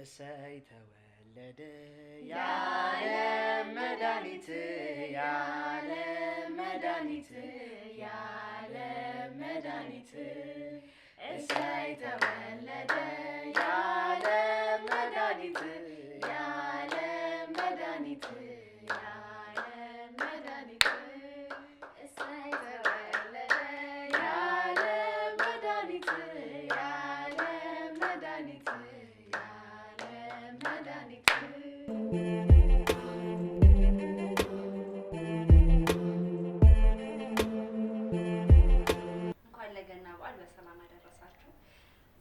እሰይ ተወለደ የዓለም መድኃኒት፣ የዓለም መድኃኒት፣ የዓለም መድኃኒት። እሰይ ተወለደ የዓለም መድኃኒት፣ የዓለም መድኃኒት፣ የዓለም መድኃኒት። እሰይ ተወለደ የዓለም መድኃኒት፣ የዓለም መድኃኒት፣ የዓለም መድኃኒት። እንኳን ለገና በዓል በሰላም አደረሳችሁ።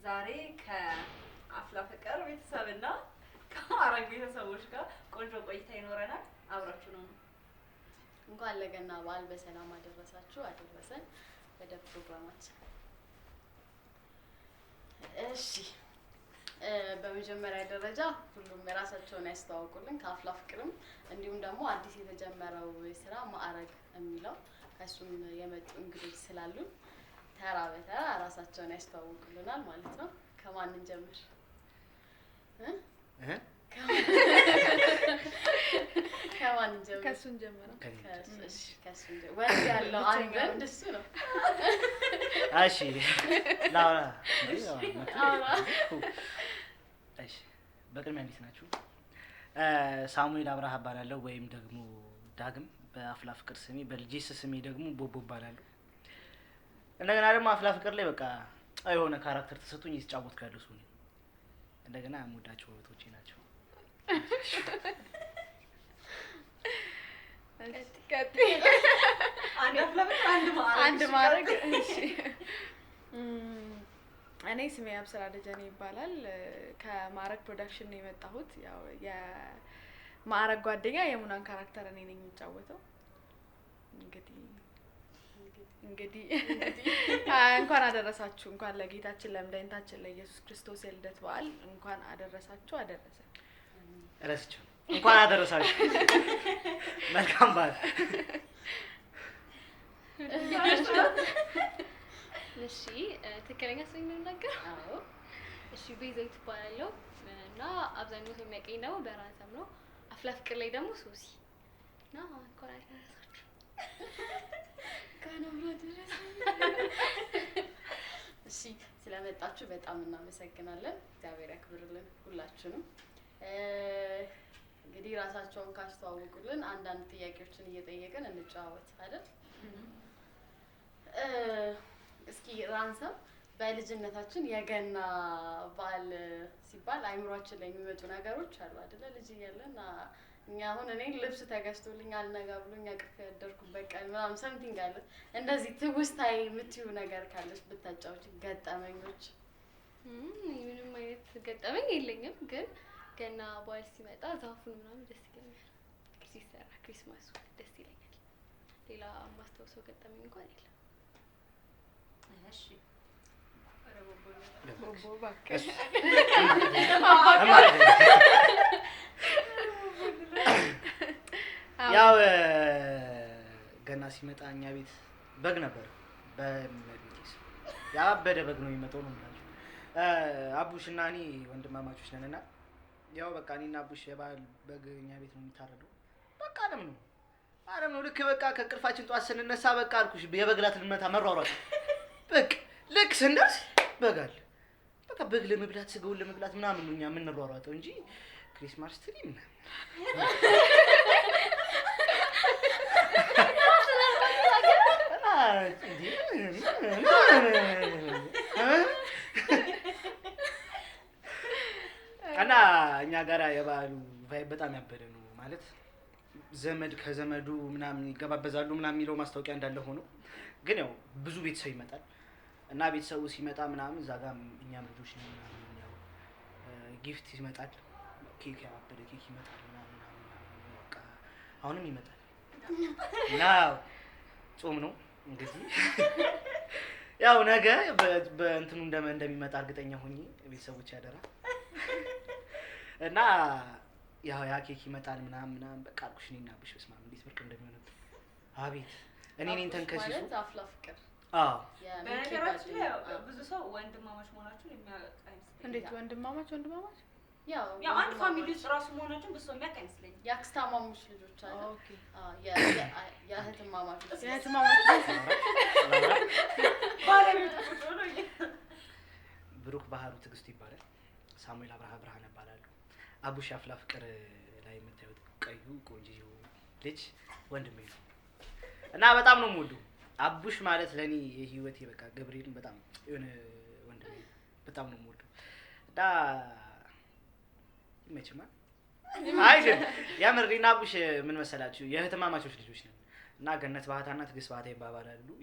ዛሬ ከአፍላ ፍቅር ቤተሰብና ከማዕረግ ቤተሰቦች ጋር ቆንጆ ቆይታ ይኖረናል። አብራችሁ ነው። እንኳን ለገና በዓል በሰላም አደረሳችሁ አደረሰን። ወደ ፕሮግራማችን። እሺ፣ በመጀመሪያ ደረጃ ሁሉም የራሳቸውን ያስተዋውቁልን ከአፍላ ፍቅርም እንዲሁም ደግሞ አዲስ የተጀመረው ስራ ማዕረግ የሚለው ከእሱም የመጡ እንግዶች ስላሉን ተራ በተራ ራሳቸውን ያስተዋውቁልናል ማለት ነው። ከማን እንጀምር? እ? እ? ከማን እንጀምር? ከእሱ እንጀምረው። እሺ፣ ከእሱ እንጀምር። ወንድ ያለው አንድ ወንድ እሱ ነው። እሺ፣ ላውራ። አውራ። እሺ፣ በቅድሚያ እንዴት ናችሁ? ሳሙኤል አብርሃ እባላለሁ ወይም ደግሞ ዳግም በአፍላ ፍቅር ስሜ፣ በልጄስ ስሜ ደግሞ ቦቦ እባላለሁ። እንደገና ደግሞ አፍላ ፍቅር ላይ በቃ የሆነ character ተሰጥቶኝ እየተጫወትኩ ያለው ሰው ነኝ። እንደገና የምወዳቸው እህቶቼ ናቸው። ቀጥይ። አንድ አፍላ ፍቅር፣ አንድ ማዕረግ። አንድ ማዕረግ። እሺ። እኔ ስሜ አብስራ ደጀኔ ይባላል። ከማዕረግ ፕሮዳክሽን ነው የመጣሁት። ያው የማዕረግ ጓደኛ የሙናን character እኔ ነኝ የምጫወተው። እንግዲህ እንኳን አደረሳችሁ። እንኳን ለጌታችን ለመድኃኒታችን ለኢየሱስ ክርስቶስ የልደት በዓል እንኳን አደረሳችሁ አደረሰን። ረስቼው እንኳን አደረሳችሁ። መልካም በዓል። እሺ፣ ትክክለኛ ስሜን ነው የምናገረው? አዎ። እሺ፣ ቤዛዊት እባላለሁ እና አብዛኛው ሰው የሚያውቀኝ ደግሞ በራንሰም ነው። አፍላ ፍቅር ላይ ደግሞ ሶሲ እና እንኳን አደረሳችሁ። እንኳን አብሮ አደረሰን። እሺ፣ ስለመጣችሁ በጣም እናመሰግናለን። እግዚአብሔር ያክብርልን ሁላችሁንም። እንግዲህ ራሳቸውን ካስተዋወቁልን አንዳንድ ጥያቄዎችን እየጠየቅን እንጨዋወት አይደል? እስኪ ራንሰም፣ በልጅነታችን የገና በዓል ሲባል አይምሯችን ላይ የሚመጡ ነገሮች አሉ አይደለ? ልጅ እያለን እኛ አሁን እኔ ልብስ ተገዝቶልኝ አልነጋ ብሎኝ አቅፌ ያደርኩበት ቀን ምናምን something አለ። እንደዚህ ትውስታዬ የምትዩ ነገር ካለች ብታጫውች፣ ገጠመኞች። ምንም አይነት ገጠመኝ የለኝም፣ ግን ገና በዓል ሲመጣ ዛፉን ምናምን ደስ ይለኛል። ሲሰራ Christmas ኡ ደስ ይለኛል። ሌላ ማስታውሰው ገጠመኝ እንኳን የለም። እሺ። ቦቦ እባክህ። ያው ገና ሲመጣ እኛ ቤት በግ ነበር። በእመቤቴ ስም ያበደ በግ ነው የሚመጣው ነው የምላችሁ። አቡሽ እና እኔ ወንድማማቾች ነን እና ያው በቃ እኔና አቡሽ የበዓል በግ እኛ ቤት ነው የሚታረደው። በቃ አለም ነው አለም ነው። ልክ በቃ ከእንቅልፋችን ጠዋት ስንነሳ በቃ አልኩሽ የበግ ላት ልንመታ መሯሯጥ። በቃ ልክ ስንደርስ በግ አለ። በቃ በግ ለመብላት ስጋውን ለመብላት ምናምን ነው እኛ የምንሯሯጠው እንጂ Christmas tree ምናምን እና እኛ ጋር የበዓሉ vibe በጣም ያበደ ነው። ማለት ዘመድ ከዘመዱ ምናምን ይገባበዛሉ ምናምን የሚለው ማስታወቂያ እንዳለ ሆኖ ግን ያው ብዙ ቤተሰብ ይመጣል እና ቤተሰቡ ሲመጣ ምናምን እዛ ጋር እኛም ልጆች ነን ምናምን ያው gift ይመጣል፣ ኬክ ያበደ ኬክ ይመጣል ምናምን ምናምን ምናምን በቃ አሁንም ይመጣል እና ጾም ነው እንግዲህ ያው ነገ በእንትኑ እንደሚመጣ እርግጠኛ ሆኜ ቤተሰቦች ያደራ እና ያው ያ ኬክ ይመጣል ምናምን ምናምን በቃ አልኩሽ። እኔና አብሽ በስመ አብ እንዴት ብርቅ እንደሚሆንብን። አቤት እኔ እኔን አቡሽ ተንከሲሱ ማለት አፍላ ፍቅር አዎ። የሚኪ በነገራችን ላይ ጓደኛ። ብዙ ሰው ወንድማማች መሆናችሁን የሚያውቅ አይመስለኝም። እንዴት ወንድማማች ወንድማማች? ያው ያው አንድ family ውስጥ ራሱ መሆናችን ብዙ ሰው የሚያውቅ አይመስለኝም። የአክስታማሞች ልጆች አሉ። Okay። የእህትማማቾች። የእህትማማች። ባለቤቱ ቁጭ ብሎ ብሩክ ባህሩ ትዕግስቱ ይባላል። ሳሙኤል አብርሃ ብርሃን እባላለሁ። አቡሽ አፍላ ፍቅር ላይ የምታዩት ቀዩ ቆንጆ ልጅ ወንድሜ ነው እና በጣም ነው የምወደው። አቡሽ ማለት ለኔ የህይወቴ በቃ ገብርኤልን በጣም የሆነ ወንድሜ ነው። በጣም ነው የምወደው እና ይመችማ። አይ ግን የምር እኔና አቡሽ ምን መሰላችሁ የእህትማማቾች ልጆች ነን እና ገነት ባህታና ትዕግስት ባህታ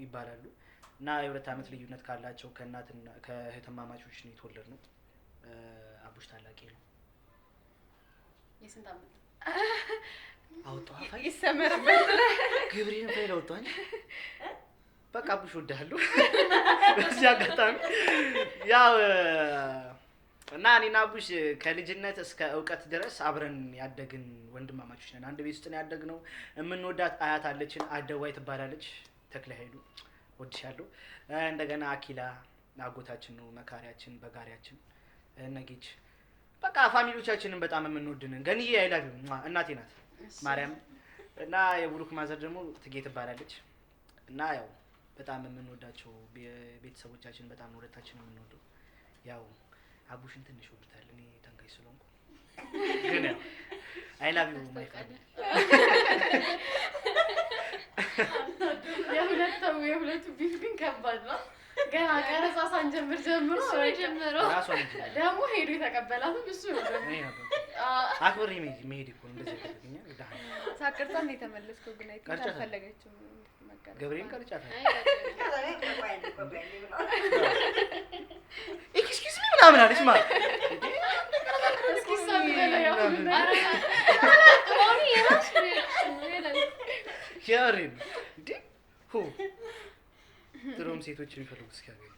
ይባላሉ እና የ2 ዓመት ልዩነት ካላቸው ከእናትና ከእህትማማቾች ነው የተወለድነው። አቡሽ ታላቄ ነው። የስንት ዓመት? አወጣሁ አፋኝ። ይሰመርበት። ገብርኤልን ፋይል አወጣሁ። በቃ አቡሽ እወድሃለሁ። በዚህ አጋጣሚ ያው እና እኔና አቡሽ ከልጅነት እስከ እውቀት ድረስ አብረን ያደግን ወንድማማቾች ነን። አንድ ቤት ውስጥ ነው ያደግነው። የምንወዳት አያት አለችን፣ አደዋይ ትባላለች። ተክለ ኃይሉ እወድሻለሁ። እንደገና አኪላ አጎታችን ነው፣ መካሪያችን፣ በጋሪያችን፣ እነጌች በቃ family ዎቻችንን በጣም የምንወድንን። ገንዬ I love you እናቴ ናት ማርያም። እና የብሩክ mother ደግሞ ትጌ ትባላለች። እና ያው በጣም የምንወዳቸው ቤተሰቦቻችን በጣም ነው ሁለታችን የምንወደው። ያው አቡሽን ትንሽ ወዱታል፣ እኔ ተንካይ ስለሆንኩ ግን ያው I love you my family። የሁለቱ beef ግን ከባድ ነው። ገና ቀረጻ ሳንጀምር ጀምሮ እሱ ነው የጀመረው። ራሷ ነው የጀመረው። ደግሞ ሄዶ የተቀበላትም እሱ ነው ደግሞ። እኔ ነበርኩ። አክብሬ መሄድ እኮ ነው እንደዚህ ያደረገኝ። ደህና ነው። ሳቅርጻ ነው የተመለስከው ግን I think ቀርጫታለሁ። አልፈለገችም እንድትመገረፍ። ገብርኤል ቀርጫታለሁ። አይ ከዛ ላይ ቆይ አንዴ፣ ቆይ አንዴ ብሏል። Excuse me ምናምን አለች ማለት እስኪ እሷ ትበለው ያው ምናምን። አላውቅም። አሁን የራሱ reaction ነው የላልኩት። የምሬን ነው እንዴ? ሁ ድሮም ሴቶች የሚፈልጉት እስኪያገኙ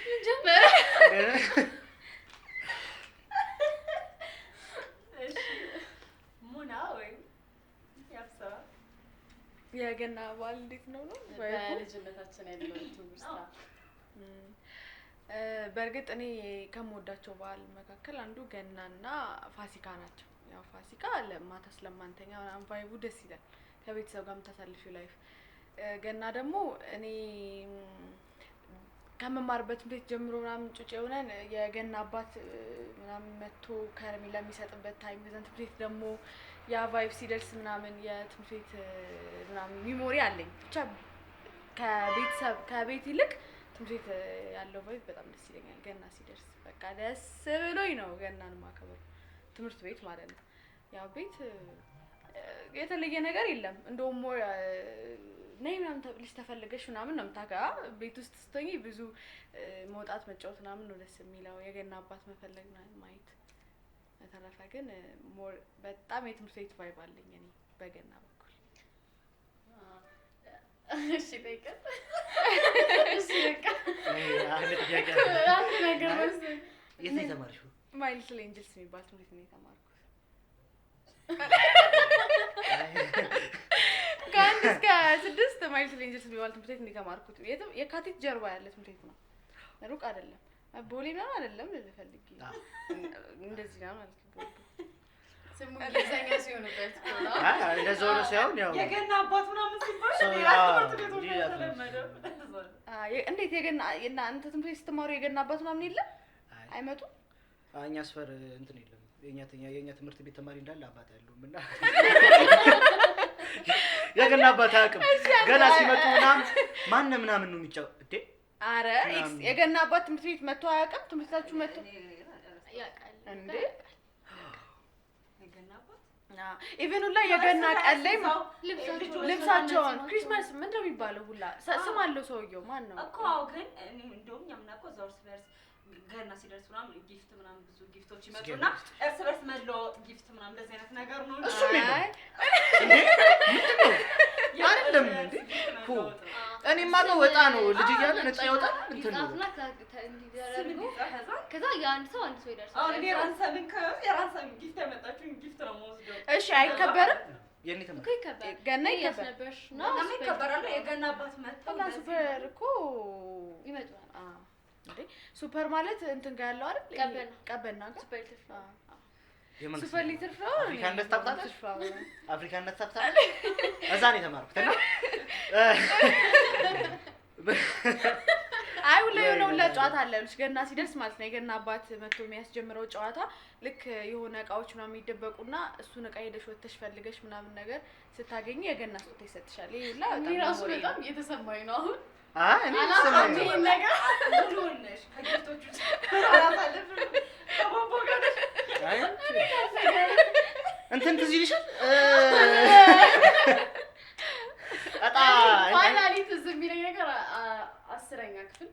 ምን ጀመረ? እሺ ሙና ወይም ያብስራ የገና በዓል እንዴት ነው ነው vibe ኡ? በልጅነታችን ያለው ትውስታ። በእርግጥ እኔ ከምወዳቸው በዓል መካከል አንዱ ገናና ፋሲካ ናቸው። ያው ፋሲካ ለማታ ስለማንተኛ ምናምን vibe ኡ ደስ ይላል። ከቤተሰብ ጋር የምታሳልፊው life። ገና ደግሞ እኔ ከምማርበት ትምህርት ቤት ጀምሮ ምናምን ጩጬ ሆነን የገና አባት ምናምን መጥቶ ከረሜላ የሚሰጥበት time፣ ከዛን ትምህርት ቤት ደግሞ ያ vibe ሲደርስ ምናምን የትምህርት ቤት ምናምን memory አለኝ። ብቻ ከቤት ይልቅ ትምህርት ቤት ያለው vibe በጣም ደስ ይለኛል። ገና ሲደርስ በቃ ደስ ብሎኝ ነው ገናን ማከብረው፣ ትምህርት ቤት ማለት ነው። ያው ቤት የተለየ ነገር የለም። እንደውም more ነይ ምናምን ተብለሽ ተፈልገሽ ምናምን ነው የምታውቃ። ቤት ውስጥ ስትሆኚ ብዙ መውጣት መጫወት ምናምን ነው ደስ የሚለው፣ የገና አባት መፈለግ ምናምን ማየት። በተረፈ ግን more በጣም የትምህርት ቤት vibe አለኝ እኔ በገና በኩል። እሺ ጠይቀን። እሺ በቃ። አንድ ጥያቄ አለ። አንድ ነገር መሰለኝ። የት ነው የተማርሽው? My Little Angels የሚባል ትምህርት ቤት ነው የተማርኩት። ከ1 እስከ 6 My Little Angels የሚባል ትምህርት ቤት ነው የተማርኩት። የትም የካቲት ጀርባ ያለ ትምህርት ቤት ነው። ሩቅ አይደለም። ቦሌ ምናምን አይደለም ልልህ ፈልጌ። እንደዚህ ነው ማለት ነው። ስሙ እንግሊዘኛ ሲሆንበት እኮ ነው። አይ እንደዛ ሆኖ ሳይሆን ያው የገና አባት ምናምን ሲባል ሰው ሌላ ትምህርት ቤቶች ሌላ ትምህርት ያልተለመደው። እንዴት የገና እናንተ ትምህርት ቤት ስትማሩ የገና አባት ምናምን የለም? አይ። አይመጡም? እኛ ሰፈር እንትን የለም። የኛ ትምህርት ቤት ተማሪ እንዳለ አባት ያለውም እና የገና አባት አያውቅም። ገና ሲመጡ ምናምን ማነው ምናምን ነው የሚጫወት እንዴ? አረ ምናምን። የገና አባት ትምህርት ቤት መጥቶ አያውቅም? ትምህርት ቤታችሁ መጥቶ ያውቃል። እንዴ? የገና አባት Even ሁላ የገና ቀን ላይ ልብሳቸውን ልብሳቸውን Christmas ምንድን ነው የሚባለው ሁላ ስም አለው ሰውየው ማን ነው? እኮ አዎ። ግን እኔ እንደውም እኛ የምናውቀው እዛው እርስ በርስ ገና ሲደርስ ምናምን gift ምናምን ብዙ gift ኦች ይመጡና እርስ በርስ መለዋወጥ gift ምናምን እንደዚህ አይነት ነገር ነው እንጂ እሱም የለም። አይ እንዴ ምንድን ነው? አይደለም እንዴ? gift መለዋወጥ ነው። እኔ የማውቀው ዕጣ ነው። ልጅ እያለን ዕጣ ይወጣል እንትን ነው። ይጻፍና ስም እንዲጻፍ ከዛ ከዛ የአንድ ሰው አንድ ሰው ይደርሳል። አሁን እኔ ራንሰምን ከያዝ የራንሰምን gift ያመጣችሁን gift ነው የምወስደው። እሺ አይከበርም? የኔ ተማሪ እኮ ይከበራል። ገና ይከበራል። ነበርሽ እና ገናማ ይከበራል። የገና አባት መጥተው እና እንደዚህ super እኮ ይመጡናል። አዎ። እንዴ ሱፐር ማለት እንትን ጋር ያለው አይደል? ቀበና። ቀበና ጋር ሱፐር ሊትል ፍላወር። የመንግስት ሱፐር ሊትል ፍላወር አፍሪካነት ታውቃለች? አፍሪካነት ታውቃለች? እዛ ነው የተማርኩት እና አይ ሁላ የሆነ ሁላ ጨዋታ አለ ልጅ ገና ሲደርስ ማለት ነው። የገና አባት መጥቶ የሚያስጀምረው ጨዋታ ልክ የሆነ እቃዎች ምናምን ይደበቁና እሱን እቃ ሄደሽ ወጥተሽ ፈልገሽ ምናምን ነገር ስታገኝ የገና ስጦታ ይሰጥሻል። ይሄ ሁላ እኔ በጣም ራሱ ወሬ ነው። በጣም እየተሰማኝ ነው አሁን። አይ እኔ አላውቅም ተሰማኝ ነው። ይሄን ነገር። ሙሉውን ነሽ ከ gift ኦቹ አላሳለፍም ከቦቦ ጋር አይ እንትን ትዝ ይልሻል? እጣ finally ትዝ የሚለኝ ነገር 10ኛ ክፍል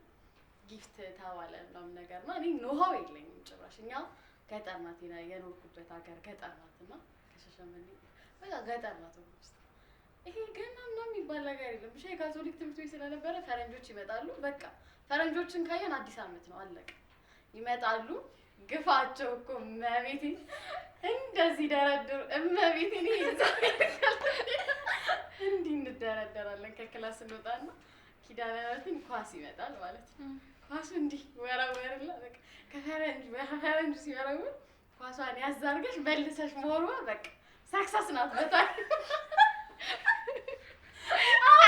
gift ተባለ ምናምን ነገር እና እኔ know-how የለኝም ጭራሽ። እኛ ገጠር ናት የኖርኩበት ሀገር ገጠር ናት እና ከሻሸመኔ በቃ ገጠር ናት ውስጥ ይሄ ገና ምናምን የሚባል ነገር የለም። ብቻ የካቶሊክ ትምህርት ቤት ስለነበረ ፈረንጆች ይመጣሉ። በቃ ፈረንጆችን ካየን አዲስ አመት ነው አለቀ። ይመጣሉ ግፋቸው እኮ እመቤቴ እንደዚህ ደረድሩ እመቤቴ እኔ እንዲህ እንደረደራለን ከ class እንወጣና ኪዳነ ምሕረትን ኳስ ይመጣል ማለት ነው። ኳሱ እንዲህ ወረወርላ በቃ ከፈረንጅ ሲወረውር ኳሷን ያዝ አድርገሽ መልሰሽ መወርወር በቃ success ናት በጣም።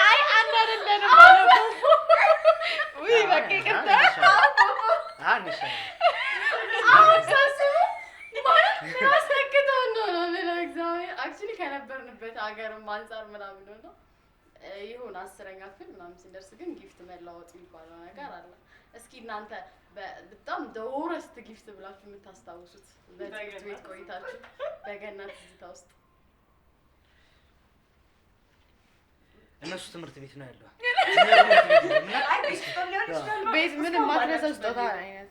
አይ አንድ አይደለንም ማለት ነው። ውይ በቃ ይቅርታ። አሁን ሳስበው ማለት ምን አስነክተው ነው ነው የምለው እግዚአብሔር። actually ከነበርንበት ሀገርም አንጻር ምናምን ነው ይሁን 10ኛ ክፍል ምናምን ስንደርስ ግን gift መለዋወጥ የሚባለው ነገር አለ። እስኪ እናንተ በጣም the worst gift ብላችሁ የምታስታውሱት በትምህርት ቤት ቆይታችሁ በገና ትዝታ ውስጥ? እነሱ ትምህርት ቤት ነው ያለው። ቤት ምንም ማትረሳው ስጦታ አይነት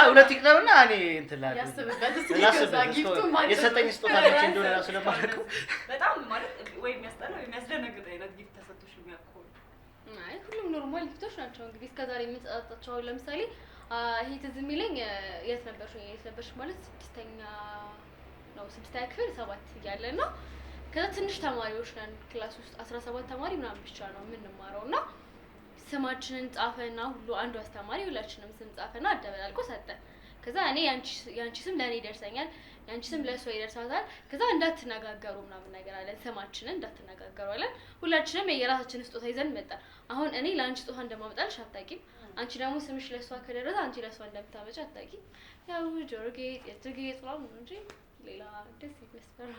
ሁለት ይቅጠሩና እኔ እንትን ላድርግ። ያስብበት እስኪ ላስብበት ከዛ gift ኡን ማጨስ የሰጠኝ ስጦታ መቼ እንደሆነ እራሱ ለማላውቀው። በጣም ማለት ወይ የሚያስጠላ ወይ የሚያስደነግጥ አይነት gift ተሰጥቶሽ የሚያውቅ ከሆነ? አይ ሁሉም normal gift ኦች ናቸው። እንግዲህ እስከዛሬ የምንሰጣጣቸው አሁን ለምሳሌ ይሄ ትዝ የሚለኝ የት ነበርሽ ወይ የት ነበርሽ ማለት 6ኛ ነው 6ኛ ክፍል 7 እያለ ነው። ከዛ ትንሽ ተማሪዎች ነን class ውስጥ 17 ተማሪ ምናምን ብቻ ነው የምንማረው እና ስማችንን ጻፈና ሁሉ አንዱ አስተማሪ ሁላችንም ስም ጻፈና አደበላልቆ ሰጠን። ከዛ እኔ ያንቺ ስም ለኔ ይደርሰኛል ያንቺ ስም ለሷ ይደርሳታል። ከዛ እንዳትነጋገሩ ምናምን ነገር አለን ስማችንን እንዳትነጋገሩ አለን። ሁላችንም የየራሳችንን ስጦታ ይዘን መጣን። አሁን እኔ ላንቺ ስጦታ እንደማመጣልሽ አታውቂም፣ አንቺ ደግሞ ስምሽ ለሷ ከደረሰ አንቺ ለሷ እንደምታመጪ አታውቂም። ያው ጆሮ ጌጥ የእጅ ጌጥ ምናምን ነው እንጂ ሌላ ደስ ይመስላል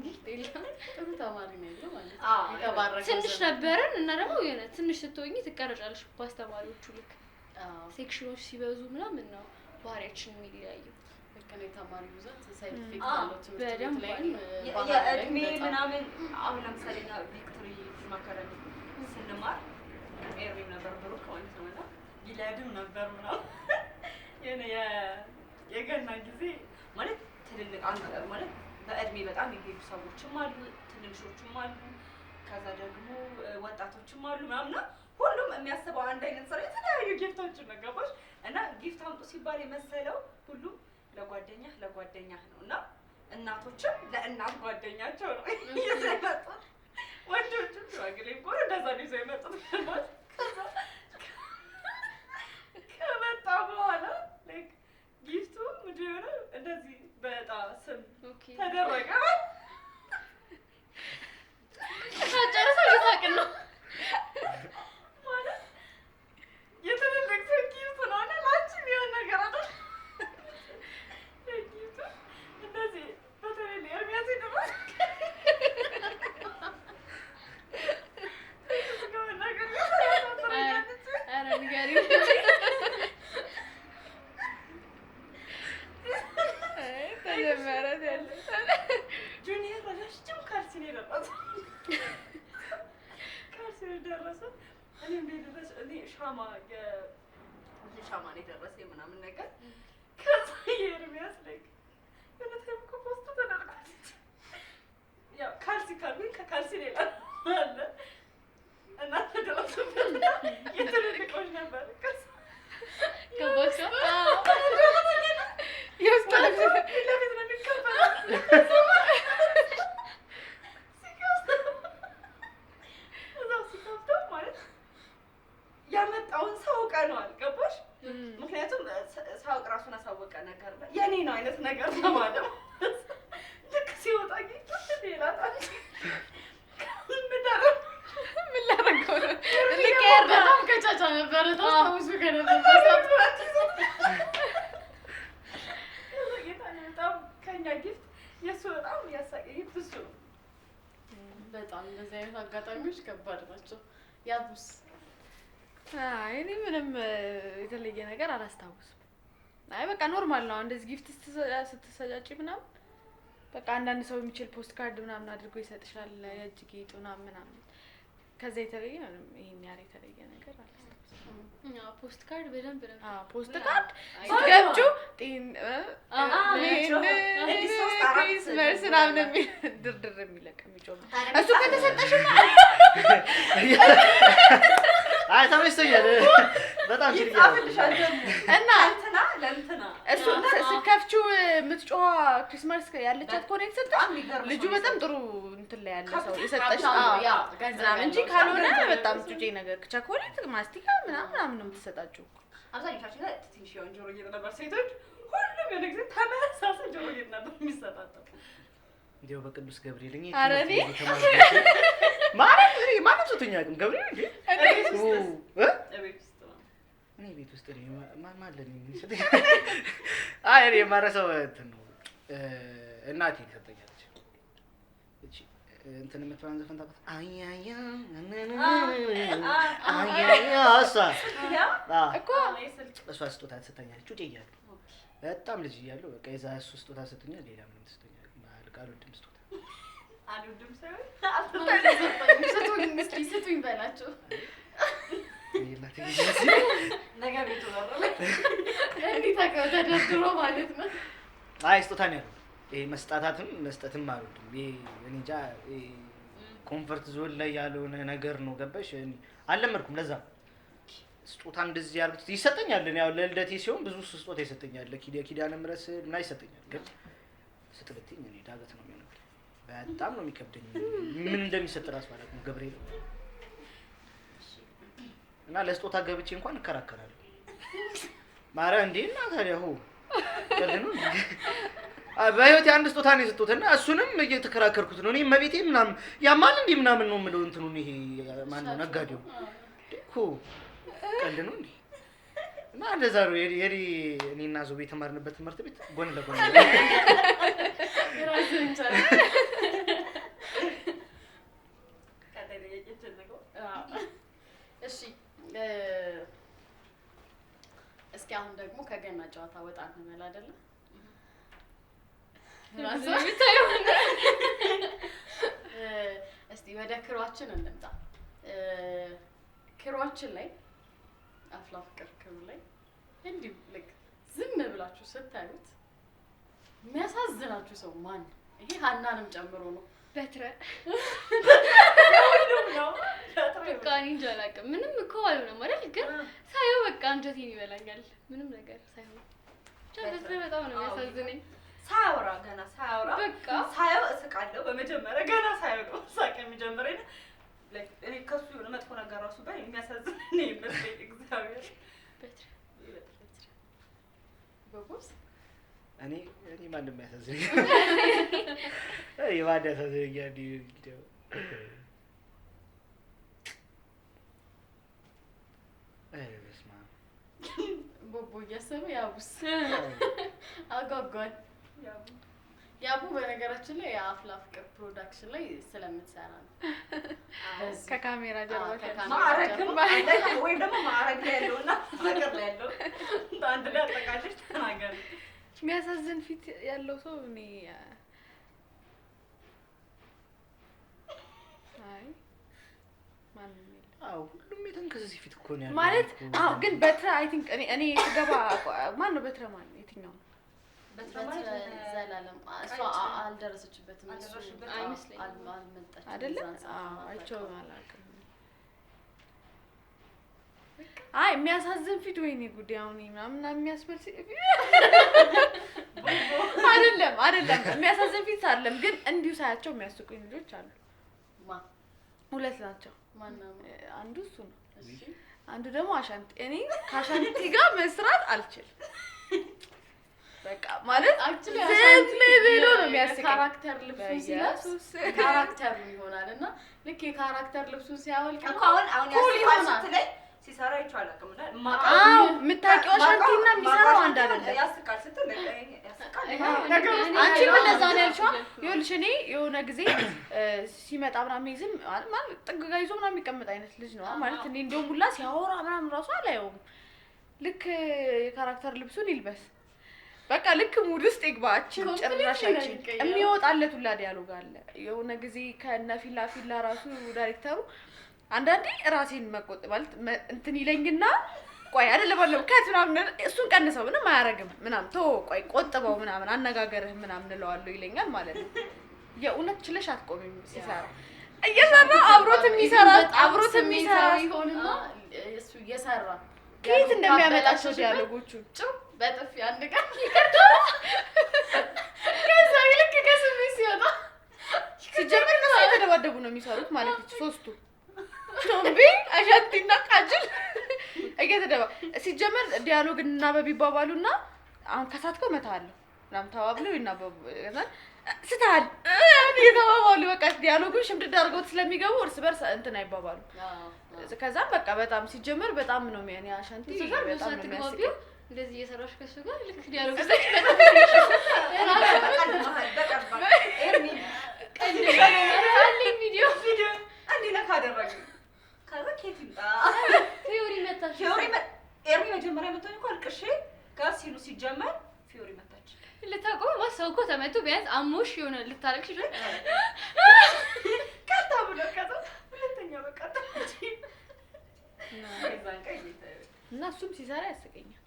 gift የለም። ጥሩ ተማሪ ነው ያለው ማለት ነው። አዎ፣ የተባረከ ትንሽ ዘመን። ነበርን እና ደግሞ የሆነ ትንሽ ስትሆኚ ትቀረጫለሽ በአስተማሪዎቹ ልክ አዎ፣ section ኦች ሲበዙ ምናምን ነው ባህሪያችን የሚለያየው። ልክ ነው። የተማሪ ብዛት side effect አዎ፣ አለው ትምህርት ቤት በደንብ ላይም አለው። ባህሪ ላይም የእድሜ በጣም። ምናምን አሁን ለምሳሌ እኛ ቪክቶሪ ፊልም አካዳሚ ስንማር ኤርሚም ነበር ብሩክ ማለት ነው እና ጊልያድም ነበር ምናምን የሆነ የገና ጊዜ ማለት ትልልቅ ማለት በእድሜ በጣም የሄዱ ሰዎችም አሉ፣ ትንንሾችም አሉ፣ ከዛ ደግሞ ወጣቶችም አሉ ምናምን እና ሁሉም የሚያስበው አንድ አይነት ስራ የተለያዩ gift ኦችን ነው ገባሽ? እና gift አምጡ ሲባል የመሰለው ሁሉም ለጓደኛህ ለጓደኛህ ነው እና እናቶችም ለእናት ጓደኛቸው ነው ይዘው የመጡት። ወንዶችም ሽማግሌ እኮ እንደዛ ነው ይዘው የመጡት ገባሽ? ከዛ ከመጣ በኋላ like gift ኡ ምንድን ነው የሆነው እንደዚህ በዕጣ ስም okay ተደረገ። ጨርሰው እየሳቅን ነው። ማለት የትልልቅ ሰው gift ነው እና ላንቺ የሚሆን ነገር አይደል። ለ gift ኡ እንደዚህ በተለይ ለኤርሚያስ ይደረግ ነገር ኧረ ንገሪኝ። ተጀመረ ያለ ጁኒየር ረዣዥም ካልሲ ነው የለበሰው። ካልሲ ነው የደረሰው። እኔ እንደ ደረሰ እኔ ሻማ ሻማ ነው የደረሰኝ ምናምን ነገር። ከዛ የኤርሚያስ like የሆነ time እኮ post ተደርጓል። ያው ካልሲ ካልኩኝ ከካልሲ ሌላ አለ እና ተደረሰበት የትልልቆች ነበር። ከዛ ከ box የውስጥ ልብስ ፊት ለፊት ነው የሚከፈለው። ሲከፍተው እዛው ሲከፍተው ማለት ሳያውቅ ራሱን አሳወቀ ነገር የኔ ነው አይነት ነገር ተባለ። ልክ ሲወጣ ጌታ ሌላ ምን ላደርገው ነው? በጣም ከጫጫ ነበረ ታስታውሱ ከነበር በጣም ከኛ gift የእሱ በጣም ያሳቀኝ gift እሱ ነው። በጣም እንደዚህ አይነት አጋጣሚዎች ከባድ ናቸው። ያቡስ አይ እኔ ምንም የተለየ ነገር አላስታውስም። አይ በቃ normal ነው። እንደዚህ gift ስትሰጫጭ ምናምን በቃ አንዳንድ ሰው የሚችል ፖስት ካርድ ምናምን አድርጎ ይሰጥሻል፣ የእጅ ጌጥ ምናምን ምናምን። ከዛ የተለየ ምንም ይሄን ያህል የተለየ ነገር አላስታውስም። ፖስት ካርድ በደንብ ነበር። አዎ ፖስት ካርድ ስትገብጩ ጤን Christmas ምናምን የሚል ድርድር የሚለቅ የሚጮህ እሱ ከተሰጠሽማ አይ ተመችቶኛል በጣም ይጻፍልሻል ደግሞ እና እንትና ለእንትና እሱ ስትከፍቺው የምትጮኸዋ Christmas ያለቻት ከሆነ የተሰጠሽ ልጁ በጣም ጥሩ እንትን ላይ ያለ ሰው የሰጠሽ ምናምን እንጂ ካልሆነ በጣም ጩጬ ነገር ቸኮሌት፣ ማስቲካ ምናምን ምናምን ነው የምትሰጣችሁ። አብዛኞቻችን ጋር ትንሽ የሆነ ጆሮ ጌጥ ነበር። ሴቶች ሁሉም የሆነ ጊዜ ተመሳሳይ ጆሮ ጌጥ ነበር የሚሰጣጠው። እንዲያው በቅዱስ ገብርኤል እኔ ኧረ እኔ ማለት እኔ ማንም ሰጥቶኝ አያውቅም። ገብርኤል እንዴ እቤት ውስጥ ነው። እኔ ቤት ውስጥ እኔ ማን ማን ለኔ የሚሰጠኝ? አይ እኔ የማረሳው እንትን ነው እናቴ ትሰጠኛለች። እቺ እንትን የምትባለውን ዘፈን ታውቃት? አያያ አያያ እሷ እኮ እሷ ስጦታ ትሰጠኛለች። ጩጬ እያለሁ በጣም ልጅ እያለሁ በቃ የዛ እሱ ስጦታ ሰጥቶኛል። ሌላ ምንም ትሰጠኛለች። አልወድም ስጦታ አልወድም ሳይሆን ስጡኝ እስኪ ስጡኝ በላቸው። ነገ ቤቱ በር ላይ እንዲህ ተደርድሮ ማለት ነው። አይ ስጦታ ነው ያለው። ይሄ መስጣታትም መስጠትም አልወድም። ይሄ እኔ እንጃ comfort zone ላይ ያልሆነ ነገር ነው። ገባሽ? እኔ አልለመድኩም። ለዛ ስጦታ እንደዚህ ያልኩት ይሰጠኛል። እኔ ያው ለልደቴ ሲሆን ብዙ ስጦታ ይሰጠኛል። ለኪዳነ ምሕረት ስዕል ምናምን ይሰጠኛል። ግን ስጥ ብትይኝ እኔ ዳገት ነው የሚሆንብኝ። በጣም ነው የሚከብደኝ። ምን እንደሚሰጥ እራሱ አላውቅም። ገብርኤል እና ለስጦታ ገብቼ እንኳን እከራከራለሁ። ማርያም እንዴ እና ታዲያ ሆ ቀልድ ነው። በህይወቴ አንድ ስጦታ ነው የሰጡት እና እሱንም እየተከራከርኩት ነው። እኔ እመቤቴ ምናምን ያማል እንዴ ምናምን ነው የምለው። እንትኑን ይሄ ማነው ነጋዴው እኮ ቀልድ ነው እንዴ? እና እንደዛ ነው የኔ እኔና ዞቤ የተማርንበት ትምህርት ቤት ጎን ለጎን ነው። ራስህን ቻል። ቀጣይ ጥያቄያችን ነው። እሺ እስኪ አሁን ደግሞ ከገና ጨዋታ ወጣ እንበል አይደለ? እስቲ ወደ ክሯችን እንምጣ። ክሯችን ላይ አፍላ ፍቅር ክሩ ላይ እንዲሁ ልክ ዝም ብላችሁ ስታዩት የሚያሳዝናችሁ ሰው ማን? ይሄ ሀናንም ጨምሮ ነው። በትረ ሁሉም ነው። በቃ እኔ እንጃ አላውቅም። ምንም እኮ አልሆነም አይደል? ግን ሳየው በቃ አንጀቴን ይበላኛል። ምንም ነገር ሳይሆን ብቻ በትረ በጣም ነው የሚያሳዝነኝ። ሳያወራ ገና ሳያወራ በቃ ሳየው እስቃለሁ። በመጀመሪያ ገና ሳየው ነው ሳቅ የሚጀምረኝ። እኔ ከሱ የሆነ መጥፎ ነገር ራሱ ባይ የሚያሳዝነኝ ነው የሚመስለኝ። እግዚአብሔር በትረ ጎጎስ እኔ እኔ ማንም ያሳዝነኝ እኔ ማን ያሳዝነኛል? እንደው ኧረ በስመ አብ ቦቦ እያሰበ ያቡስ አጓጓል። ያቡ በነገራችን ላይ የአፍላ ፍቅር production ላይ ስለምትሰራ ነው። ከካሜራ ጀርባ ማዕረግም ወይም ደግሞ ማዕረግ ላይ ያለውና ፍቅር ላይ ያለው አንድ ላይ አጠቃለሽ ተናገሪ። የሚያሳዝን ፊት ያለው ሰው እኔ አይ ማንም የለም። አዎ ሁሉም የተንከሰሰ ፊት እኮ ነው ያለው ማለት አዎ። ግን በትረ I think እኔ እኔ ስገባ ማን ነው በትረ? ማን የትኛው ነው? በትረ ማለት ዘላለም እሷ አልደረሰችበትም። እሱ አይመስለኝም። አልመጣችም አይደለ? የዛን ሰዓት አዎ አይቼው አላውቅም። አላውቅም። አይ የሚያሳዝን ፊት ወይኔ ጉዴ አሁን ምናምን የሚያስብል አይደለም አይደለም፣ የሚያሳዝን ፊት አይደለም፣ ግን እንዲሁ ሳያቸው የሚያስቁኝ ልጆች አሉ። ማ ሁለት ናቸው። ማነው? አንዱ እሱ ነው፣ እሺ አንዱ ደግሞ አሻንቲ። እኔ ከአሻንቲ ጋር መስራት አልችልም። በቃ ማለት Actually ዝም አሻንቲ ብሎ ነው የሚያስቀኝ። የ character ልብሱን ሲለብስ በኢየሱስ character ይሆናል እና ልክ የ character ልብሱን ሲያወልቅ እኮ አሁን አሁን cool ያስቃል ይሆናል። ስትለኝ ሲሰራ አይቼው አላውቅም እና አዎ የምታውቂው አሻንቲና የሚሰራው አንድ አይደለም። ያስቃል ስትል ያስቃል አንቺም እንደዛ ነው ያልሽው። ይኸውልሽ እኔ የሆነ ጊዜ ሲመጣ ምናምን ይዝም ማለት ጥግ ጋር ይዞ ምናምን የሚቀመጥ አይነት ልጅ ነው ማለት እኔ እንደውም ሁላ ሲያወራ ምናምን ራሱ አላየውም። ልክ የ character ልብሱን ይልበስ በቃ ልክ mood ውስጥ ይግባችን Completely ጭራሽ ነው አይችልም። የሚቀየረው። የሚወጣለት ሁላ dialogue አለ። የሆነ ጊዜ ከነ ፊላ ፊላ ራሱ ዳይሬክተሩ አንዳንዴ ራሴን መቆጥ ማለት እንትን ይለኝና ቆይ አይደለም አይደለም cut ምናምን እሱን ቀንሰው ምንም አያረግም ምናምን ተወው ቆይ ቆጥበው ምናምን አነጋገርህ ምናምን እለዋለሁ ይለኛል ማለት ነው። የእውነት ችለሽ አትቆሚም ሲሰራ እየሰራ አብሮት የሚሰራ አብሮት የሚሰራ ይሆንና እሱ እየሰራ ከየት እንደሚያመጣቸው dialogue ኦቹን ጭው በጥፊ አንድ ቀን ይቅርታ ከዛ ልክ ከስሜት ሲወጣ ሲጀምር እነሱ እየተደባደቡ ነው የሚሰሩት ማለት ነው። ሶስቱ ቶምቢ አሻንቲና ቃጅል እየተደባ ሲጀመር dialogue እናበብ ይባባሉና አሁን ከሳትከው እመታሃለሁ ምናምን ተባብለው ይናበቡ ከዛ ስተሃል እየተባባሉ በቃ dialogue ኡን ሽምድድ አድርገውት ስለሚገቡ እርስ በርስ እንትን አይባባሉ። ከዛም በቃ በጣም ሲጀመር በጣም ነው የሚያ አሻንቲ እሱ ጋር ብዙ በጣም ነው ሳትግባቢው የሚያስቀኝ። እንደዚህ እየሰራሽ ከሱ ጋር ልክ dialogue በቀልድ መሀል በቀልድ ኤርሚ አለኝ ቪዲዮ ቪዲዮ እንዲህ ነካ አደረገኝ። ከዛ ኬት ይምጣ ፊዮሪ መታሽ ፊዮሪ ኤርሚ መጀመሪያ መቶኝ እኮ አልቅሼ ጋር ሲሉ ሲጀመር ፊዮሪ መታች። ልታቆም ማሰው እኮ ተመቶ ቢያንስ አሞሽ የሆነ ልታለቅሽ ይችላል። ቀጣ ብሎ ከዛ ሁለተኛ በቃ ተመቼ የዛን ቀን እና እሱም ሲሰራ ያስቀኛል።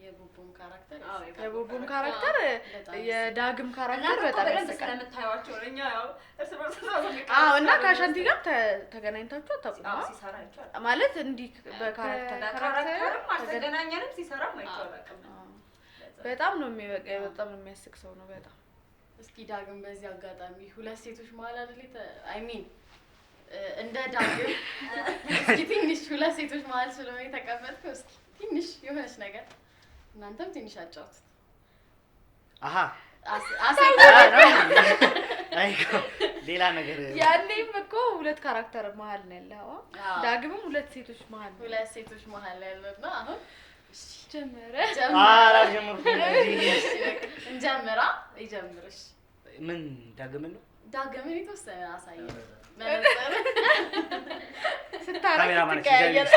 የቦቦም character አዎ፣ የቦቦም character በጣም የዳግም character እናንተ እኮ በጣም በደንብ ያስቃል። ስለምታዩዋቸው ነው። እኛ ያው እርስ በርስ አዎ እና ከአሻንቲ ጋር ተገናኝታችሁ አታውቁም? አዎ ሲሰራ አይቼው አላውቅም። ማለት እንዲህ በ character በ character ም አልተገናኘንም፣ ሲሰራም አይቼው አላውቅም። በጣም ነው የሚበቃ በጣም ነው የሚያስቅ ሰው ነው በጣም። እስኪ ዳግም በዚህ አጋጣሚ ሁለት ሴቶች መሀል አይደል I mean እንደ ዳግም እስኪ ትንሽ ሁለት ሴቶች መሀል ስለሆነ የተቀመጥከው እስኪ ትንሽ የሆነች ነገር እናንተም ትንሽ አጫውቱት። አሃ አይ ሌላ ነገር ያኔም እኮ ሁለት character መሀል ነው ያለው። ዳግምም ሁለት ሴቶች መሀል ነው። ሁለት ሴቶች መሀል ያለውና አሁን ጀመረ ኧረ አልጀመርኩም። እንጀምራ ይጀምርሽ። ምን ዳግምን ነው ዳግምን የተወሰነ አሳየን። መነጽር ስታረግ ካሜራማን ትቀያየር።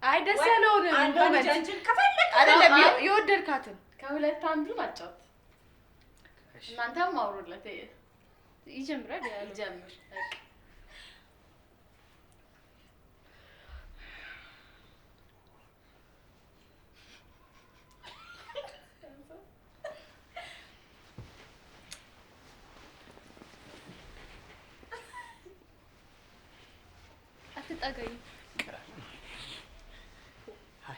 አይ ደስ ያለውን አንዷን moment ጃንጅን ከፈለክ አይደለም የወደድካትን ከሁለት አንዱን አጫውት። እናንተም አውሩለት። ይጀምራል ያለው ይጀምር። በቃ አትጠጋኝ። Hi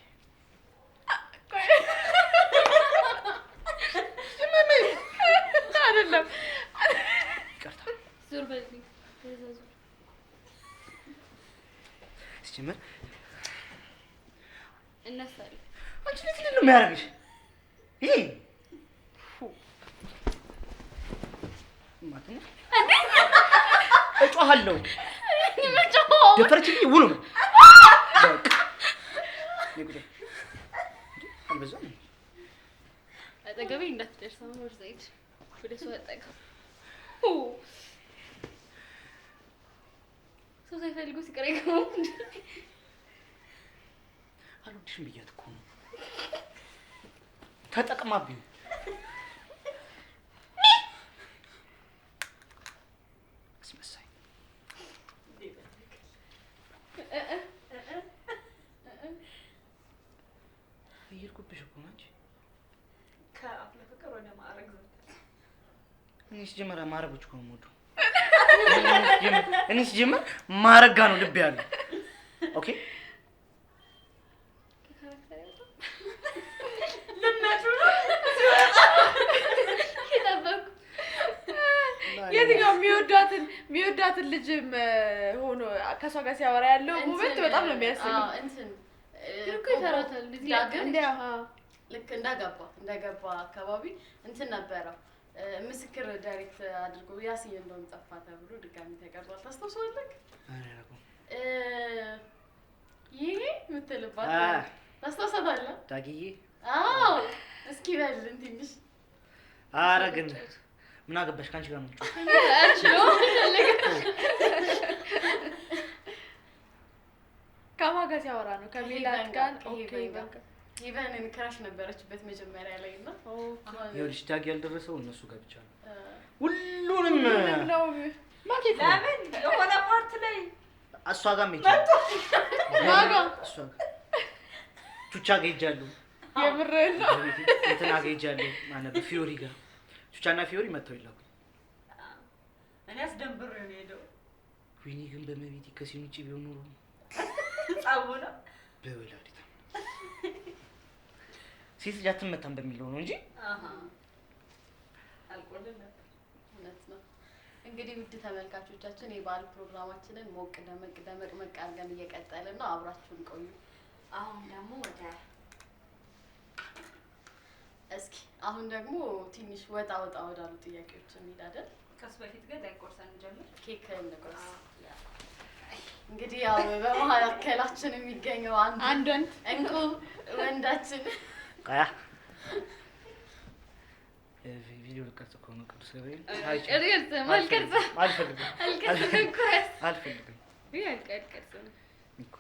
አይደለም ይቅርታ። ዞር በልኝ። ወደዛ ዞር። ሲጀምር እነሳለሁ። አንቺ ልጅ ምንድን ነው የሚያደርግሽ? ይሄ ማትሙ እጮሃለሁ። ደፈረችብኝ። ውሉ ነው በቃ እኔ ቁጭ አልበዛም? አጠገቤ እንዳትደርስ አሁን ወደዛ ሂድ። ወደ እሷ አጠጋ። ሰው ሳይፈልጉ ሲቀር አይገባም እንዴ? አልወድሽም ብያት እኮ ነው። ተጠቅማብኝ። አስመሳይ። እየሄድኩብሽ እኮ ነው አንቺ። ከአፍ ለፍቅር ወደ ማዕረግ ዘንድ እኔ ሲጀመር ማዕረጎች እኮ ነው የምወደው። እኔ ሲጀመር ማዕረግ ጋር ነው ልብ ያለው። Okay ከ character ያወጣው ልመቱ ነው። የጠበኩ የትኛው የሚወዳትን ልጅም ሆኖ ከሷ ጋር ሲያወራ ያለው moment በጣም ነው የሚያስቀው። እንትን እኮ ይፈራታል እንደዚህ ዳግም ልክ እንዳገባ አካባቢ እንትን ነበረው ምስክር direct አድርጎ ያሲን እንደውም ጠፋ ተብሎ ድጋሚ ተቀርጿል። ታስታውሰዋለህ? ይሄ ምትልባት ታስታውሳታለህ? ዳግዬ አዎ፣ እስኪ በል ትንሽ። ኧረ ግን ምን አገባሽ? ካንቺ ጋር ነው ከማን ጋር ሲያወራ ነው? ከሜላት ጋር። okay በቃ ሄቨንን crush ነበረችበት መጀመሪያ ላይ እና ይኸውልሽ ዳጊ ያልደረሰው እነሱ ጋር ብቻ ነው። ሁሉንም ነው ለምን የሆነ part ላይ እሷ ጋር ሄጃለሁ፣ እሷ ጋር ቹቻ ጋር ሄጃለሁ። የምርህን ነው? እንትና ጋር ሄጃለሁ። ማነው ፊዮሪ ጋር ቹቻና ፊዮሪ መጥተው ይላኩኝ። እኔ አስደንብሬው ነው የሄደው። ወይኔ ግን በመቤቴ ከ scene ውጪ ቢሆን ኖሮ ጸቡ ነው በወላዲታ ሴት ልጅ አትመታም በሚለው ነው እንጂ አልቆልን ነበር። እውነት ነው። እንግዲህ ውድ ተመልካቾቻችን የበዓል ፕሮግራማችንን ሞቅ ደመቅ ደመቅ መቅ አድርገን እየቀጠልን ነው። አብራችሁን ቆዩ። አሁን ደግሞ ወደ እስኪ አሁን ደግሞ ትንሽ ወጣ ወጣ ወዳሉ ጥያቄዎች እንሂድ አይደል? ከሱ በፊት ግን ዳይቆርሰን እንጀምር። ኬክ እንቁረስ። እንግዲህ ያው በመካከላችን የሚገኘው አንድ ወንድ እንቁ ወንዳችን ቃያ ቪዲዮ ልቀርጽ እኮ ነው። ቅዱስ ገብርኤል አልፈልግም አልፈልግም እኮ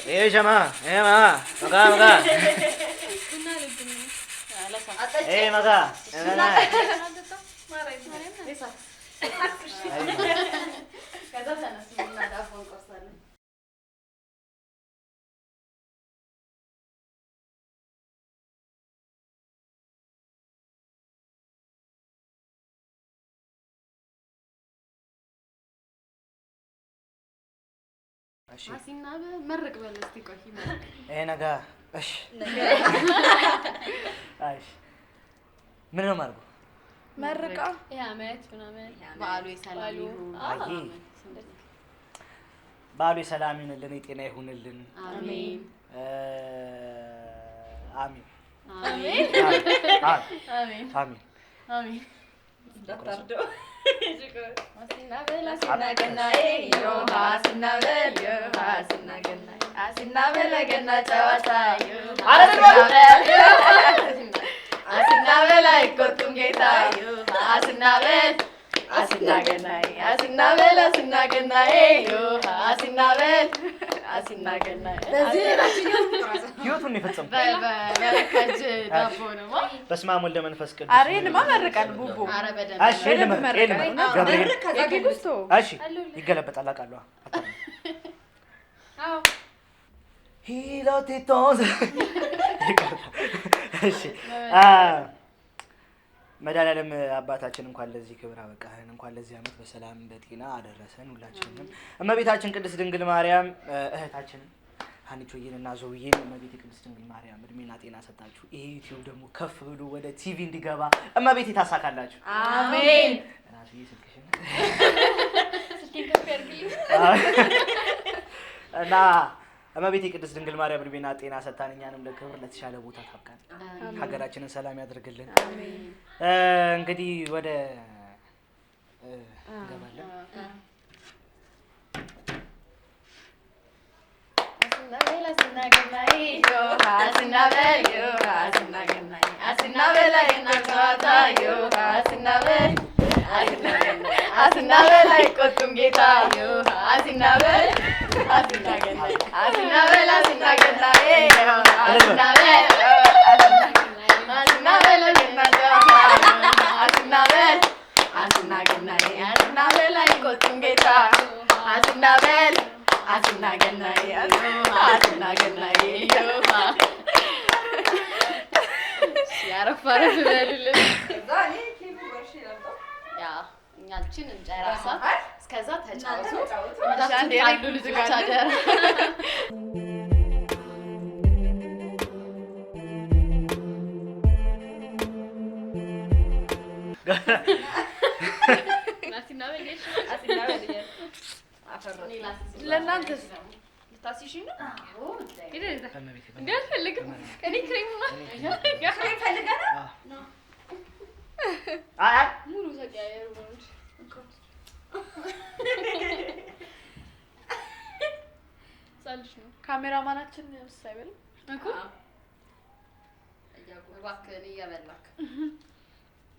ايه يا جماعة ايه يا جماعة مقا مقا ايه مقا አሲና መርቅ በል እስቲ ቆይ መርቅ። ይሄ ነገር እሺ እሺ ምን ነው የማደርገው? መርቃ ይሄ አመት ምናምን በዓሉ የሰላም ይሁን። አይ በዓሉ የሰላም ይሁንልን፣ የጤና ይሁንልን። አሜን አሜን አሜን አሜን አሜን አሜን። እንዳታርደው አሲና በል አሲና ገናዬ ዮሃ አሲና በል ዮሃ አሲና ገናዬ አሲና በል ገና ጨዋታ ዮሃ አሲና በል አይቆጡም ጌታ ዮሃ አሲና በል አሲና ገናዬ አሲና በል አሲና ገናዬ ዮሃ አሲና በል አሲና ገናዬ። ህይወቱን ነው የፈጸምኩት። በበረከት ዳቦ ነው። በስመ አብ ወልደ መንፈስ ቅዱስ። ኧረ ይሄንማ መርቀን ቡቡ። ኧረ በደንብ እሺ ልመርቅ ልመርቅ ገብርኤል የጌጉስቶ እሺ ይገለበጣል አውቃለሁ። አዎ ሂሎቲቶስ እሺ መድኃኒዓለም አባታችን እንኳን ለዚህ ክብር አበቃህን፣ እንኳን ለዚህ ዓመት በሰላም በጤና አደረሰን። ሁላችንንም እመቤታችን ቅድስት ድንግል ማርያም እህታችንን ሀኒቾዬን እና ዞዬን እመቤቴ ቅድስት ድንግል ማርያም እድሜና ጤና ሰጣችሁ። ይሄ ዩቲዩብ ደግሞ ከፍ ብሎ ወደ ቲቪ እንዲገባ እመቤቴ ታሳካላችሁ። አሜን። ራስዬ ስልክሽን ስልኬን ከፍ ያድርግልኝ። እና እመቤቴ ቅድስት ድንግል ማርያም እድሜና ጤና ሰጥታን እኛንም ለክብር ለተሻለ ቦታ ታብቃን። ሀገራችንን ሰላም ያደርግልን። እንግዲህ ወደ እንገባለን። አሲና በል አሲና ገናዬ ዮሃ አሲና በል ዮሃ አሲና ገናዬ አሲና በል ገና ጨዋታ ዮሃ አሲና በል አሲና በል አይቆጡም ጌታ ዮሃ አሲና በል አሲና ገናዬ አሲና በል አሲና ገናዬ ዮሃ አሲና በል አሲና በል ገና ጨዋታ አሲና በል አሲና ገናዬ አሲና በል አይቆጡም ጌታ አሲና በል አሲና ገናዬ አሲና ገናዬ ዮሃ። ያረፍ አረፍ በሉልን። እዛ እኔ ኬኩ በርሼ ላምጣው። ያ እኛችን እንጨራሳ እስከዛ ተጫወቱ። ተጫወቱ። እንዳትጣሉ ልጆች አደራ። ናሲና በልሽ አሲና በል አፈራ ለእናንተስ? ልታስይሽኝ ነው? ይደዛ በእመቤቴ እንዴ አልፈልግም። እኔ ክሬም ክሬም ፈልገህ ነው? አይ አይ ሙሉ ተቀያየሩ ነው እንጂ ህፃን ልጅ ነው ካሜራማናችን እሱ አይበልም። እኮ እባክህን እየበላክ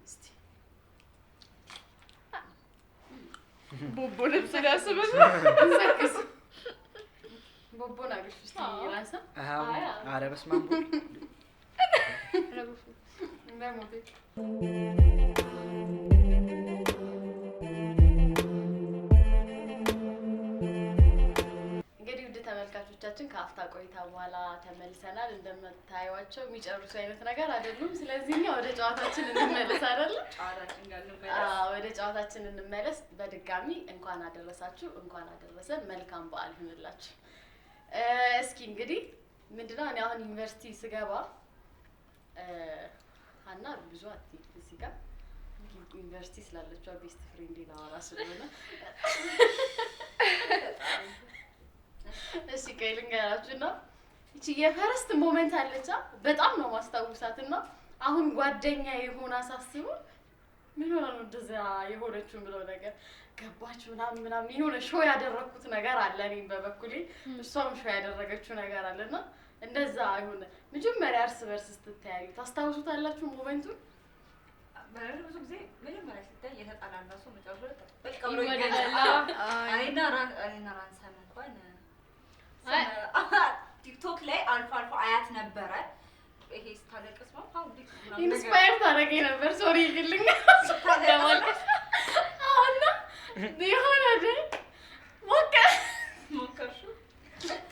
እስቲ ቦቦ ልብስ ሊያስብል እንሰክስ። ቦቦን አግሽ እስቲ ራንሳ አሁን ኧረ በስመ አብ ወልድ። ረጉፍ እንዳይሞት እንግዲህ ውድ ተመልካቾቻችን ከአፍታ ቆይታ በኋላ ተመልሰናል። እንደምታዩዋቸው የሚጨርሱ አይነት ነገር አይደሉም። ስለዚህ እኛ ወደ ጨዋታችን እንመለስ አይደለ? ጨዋታችን ጋር እንመለስ። አዎ፣ ወደ ጨዋታችን እንመለስ። በድጋሚ እንኳን አደረሳችሁ፣ እንኳን አደረሰን። መልካም በዓል ይሁንላችሁ። እስኪ እንግዲህ ምንድነው እኔ አሁን ዩኒቨርሲቲ ስገባ ሀና ብዙ አትይ እዚህ ጋር ዩኒቨርሲቲ ስላለችዋ best friend ላወራ ስለሆነ እሺ ቆይ ልንገራችሁና ይቺ የ first moment አለቻ በጣም ነው ማስታውሳትና አሁን ጓደኛ የሆነ ሳስበው ምን ሆና ነው እንደዛ የሆነችው ብለው ነገር ገባች ምናምን ምናምን የሆነ show ያደረኩት ነገር አለ። እኔም በበኩሌ እሷም show ያደረገችው ነገር አለና እንደዛ የሆነ መጀመሪያ እርስ በርስ ስትተያዩ ታስታውሱታላችሁ moment ኡን? በነገር ብዙ ጊዜ መጀመሪያ ሲታይ የተጣላን ራሱ መጨረሻ ላይ በቃ ብሎ ይወደዳል። ይገናኛል። እኔና ራንሰም እንኳን አይ። ቲክቶክ ላይ አልፎ አልፎ አያት ነበረ። ይሄ ስታለቅስ ነው አሁን እንዴት ምናምን ነገር inspire ታደርገኝ ነበር። sorry ይልኝ ስታለቅስ አሁና የሆነ ደ ሞከ ሞከርሽው?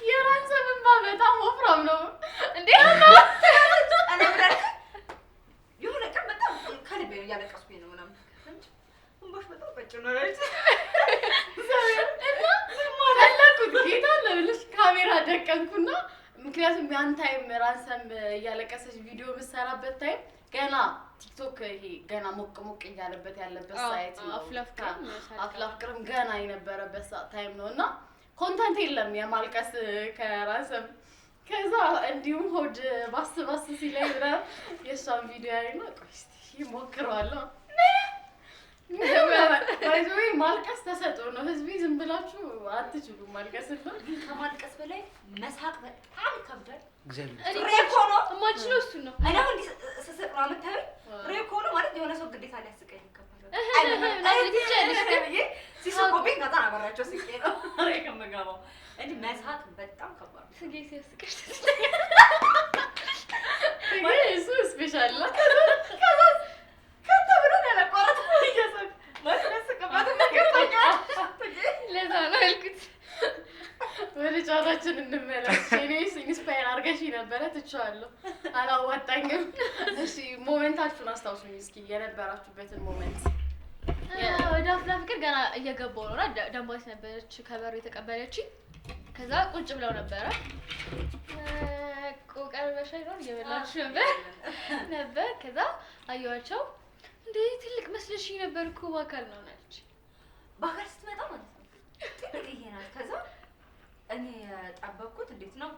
የራንሰም እንባ በጣም ወፍራም ነው እንዴ እኔ ምን አልክ? የሆነ ቀን በጣም ከልቤ ነው እያለቀስኩኝ ነው ምናምን እንጂ እንባሽ በጣም ቀጭን ነው አለች። እና ፈለኩት ጌታ ለብልሽ ካሜራ ደቀንኩና ምክንያቱም ያን time ራንሰም እያለቀሰች ቪዲዮ የምትሰራበት time ገና ቲክቶክ ይሄ ገና ሞቅ ሞቅ እያለበት ያለበት ሰዓት ነው። አፍላ ፍቅርም አፍላ ፍቅርም ገና የነበረበት ሰዓት time ነው እና content የለም የማልቀስ ከራንሰም። ከዛ እንዲሁም ሆድ ባስ ባስ ሲለኝ ምናምን የእሷን ቪዲዮ ያይና ቆይ እስኪ እሞክረዋለሁ። by the way ማልቀስ ተሰጥኦ ነው። ህዝቤ ዝም ብላችሁ አትችሉም ማልቀስ ነው። ግን ከማልቀስ በላይ መሳቅ በጣም ይከብዳል። እግዚአብሔር rec ሆኖ እማችለው እሱን ነው። እኔ አሁን እንዲህ ስስቅ ነው የምታዩኝ። rec ሆኖ ማለት የሆነ ሰው ግዴታ ሊያስቀኝ ይገባል። ምናምን ትችያለሽ ግን ብዬ ሲስቁብኝ ከዛ አበራቸው ስቄ ነው rec የምገባው እንጂ መሳቅ በጣም ከባድ ነው። ስጌ ሲያስቅሽ ግን እሱ special ነው። ከተ ብሎ ነው ያላቋረጥኩት እየሳቅኩ ማለት የሚያስቅበትን ነገር ታውቂያለሽ። ለዛ ነው ያልኩት። ወደ ጨዋታችን እንመለስ። እኔስ inspire አድርገሽ ነበረ ትቼዋለሁ፣ አላዋጣኝም። እሺ moment ኣችሁን አስታውሱኝ እስኪ የነበራችሁበትን moment። ወደ አፍላ ፍቅር ገና እየገባሁ ነው እና ደንባስ ነበረች ከበሩ የተቀበለችኝ። ከዛ ቁጭ ብለው ነበረ ቆቀር በሻይ ነው እየበላችሁ ነበር። ከዛ አየኋቸው። እንዴ ትልቅ መስለሽኝ ነበር እኮ በአካል ነው አለች። በአካል ስትመጣ ማለት ነው ትልቅዬ ናት። ከዛ እኔ የጠበቅኩት እንዴት ነው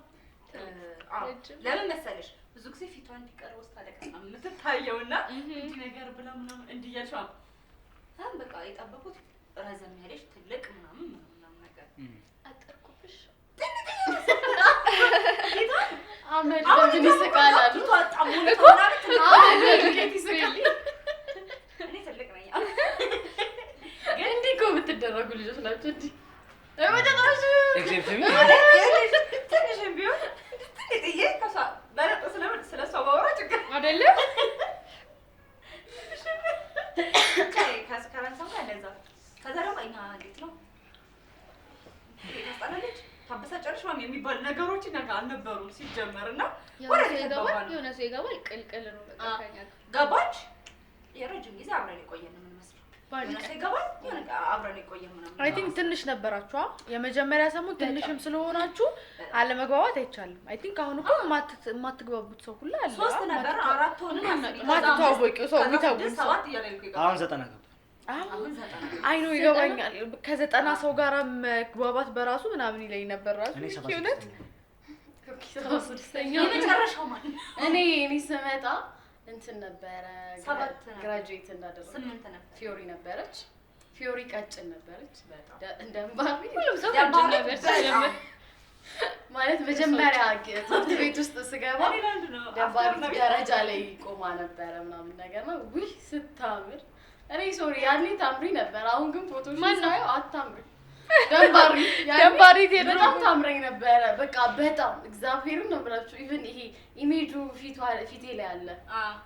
አዎ፣ ረጅም። ለምን መሰለሽ ብዙ ጊዜ ፊቷ እንዲቀርብ ስታለቅስ ነው የምትታየው እና እንዲህ ነገር ብላ ምናምን እንዲህ እያልሽ ምናምን በቃ የጠበቅኩት ረዘም ያለች ትልቅ ምናምን ምናምን ነገር አጠርኩብሽ። አመድ አሁን በምን ይስቃል አሉ። ፊቷ በጣም ሞልቶ ምናምን ትልቅ አመድ በዱቄት ይስቃል። እኔ ትልቅ ነኝ። እንዲህ እኮ የምትደረጉ ልጆች ናቸው። እንዲህ በመጨረሻ except me ትንሽም ቢሆን ትልቅዬ ከሷ በለጥ ስለምን ስለሷ ባወራ ችግር አይደለም ከራንሰም ጋር እንደዛ። ከዛ ደግሞ እኛ እንዴት ነው ታስጠላለች፣ ታበሳጫለች ምናምን የሚባል ነገሮች እኛ ጋር አልነበሩም ሲጀመር እና የሆነ ወደ ሰው ቤት ይገባል፣ ገባን። የሆነ ሰው ይገባል። ቅልቅል ነው በቃ ከእኛ ጋር። ገባች። የረጅም ጊዜ አብረን የቆየን ነው የምንመስለው። የሆነ ሰው ይገባል፣ የሆነ አብረን የቆየ ምናምን። I think ትንሽ ነበራችሁ የመጀመሪያ ሰሞን ትንሽም ስለሆናችሁ አለመግባባት አይቻልም። I think አሁን እኮ የማትግባቡት ሰው ሁላ አለ። ሶስት ነበር፣ አራት ሆነን ማትተዋወቂው ሰው የሚተውን ሰው ሰባት እያለ እኮ ይገባል። አሁን 90 ገባ። አሁን 90 አይ ነው ይገባኛል። ከ90 ሰው ጋር መግባባት በራሱ ምናምን ይለኝ ነበር ራሱ እኔ እውነት። 76ኛ የመጨረሻው ማለት ነው። እኔ ስመጣ እንትን ነበረ graduate እንዳደረኩ 8 ነበር። ፊዮሪ ነበረች። ፊዮሪ ቀጭን ነበረች። ደንባሪ ሁሉም ሰው ቀጭን ነበር ሲጀምር። ማለት መጀመሪያ ትምህርት ቤት ውስጥ ስገባ ደንባሪ ደረጃ ላይ ቆማ ነበረ ምናምን ነገር ነው። ውይ ስታምር! እኔ sorry ያኔ ታምሪ ነበር። አሁን ግን ፎቶ ሳየው አታምሪ። ደንባሪ ደንባሪ በጣም ታምረኝ ነበረ። በቃ በጣም እግዚአብሔርን ነው የምላችሁ። even ይሄ ኢሜጁ ፊቴ ላይ አለ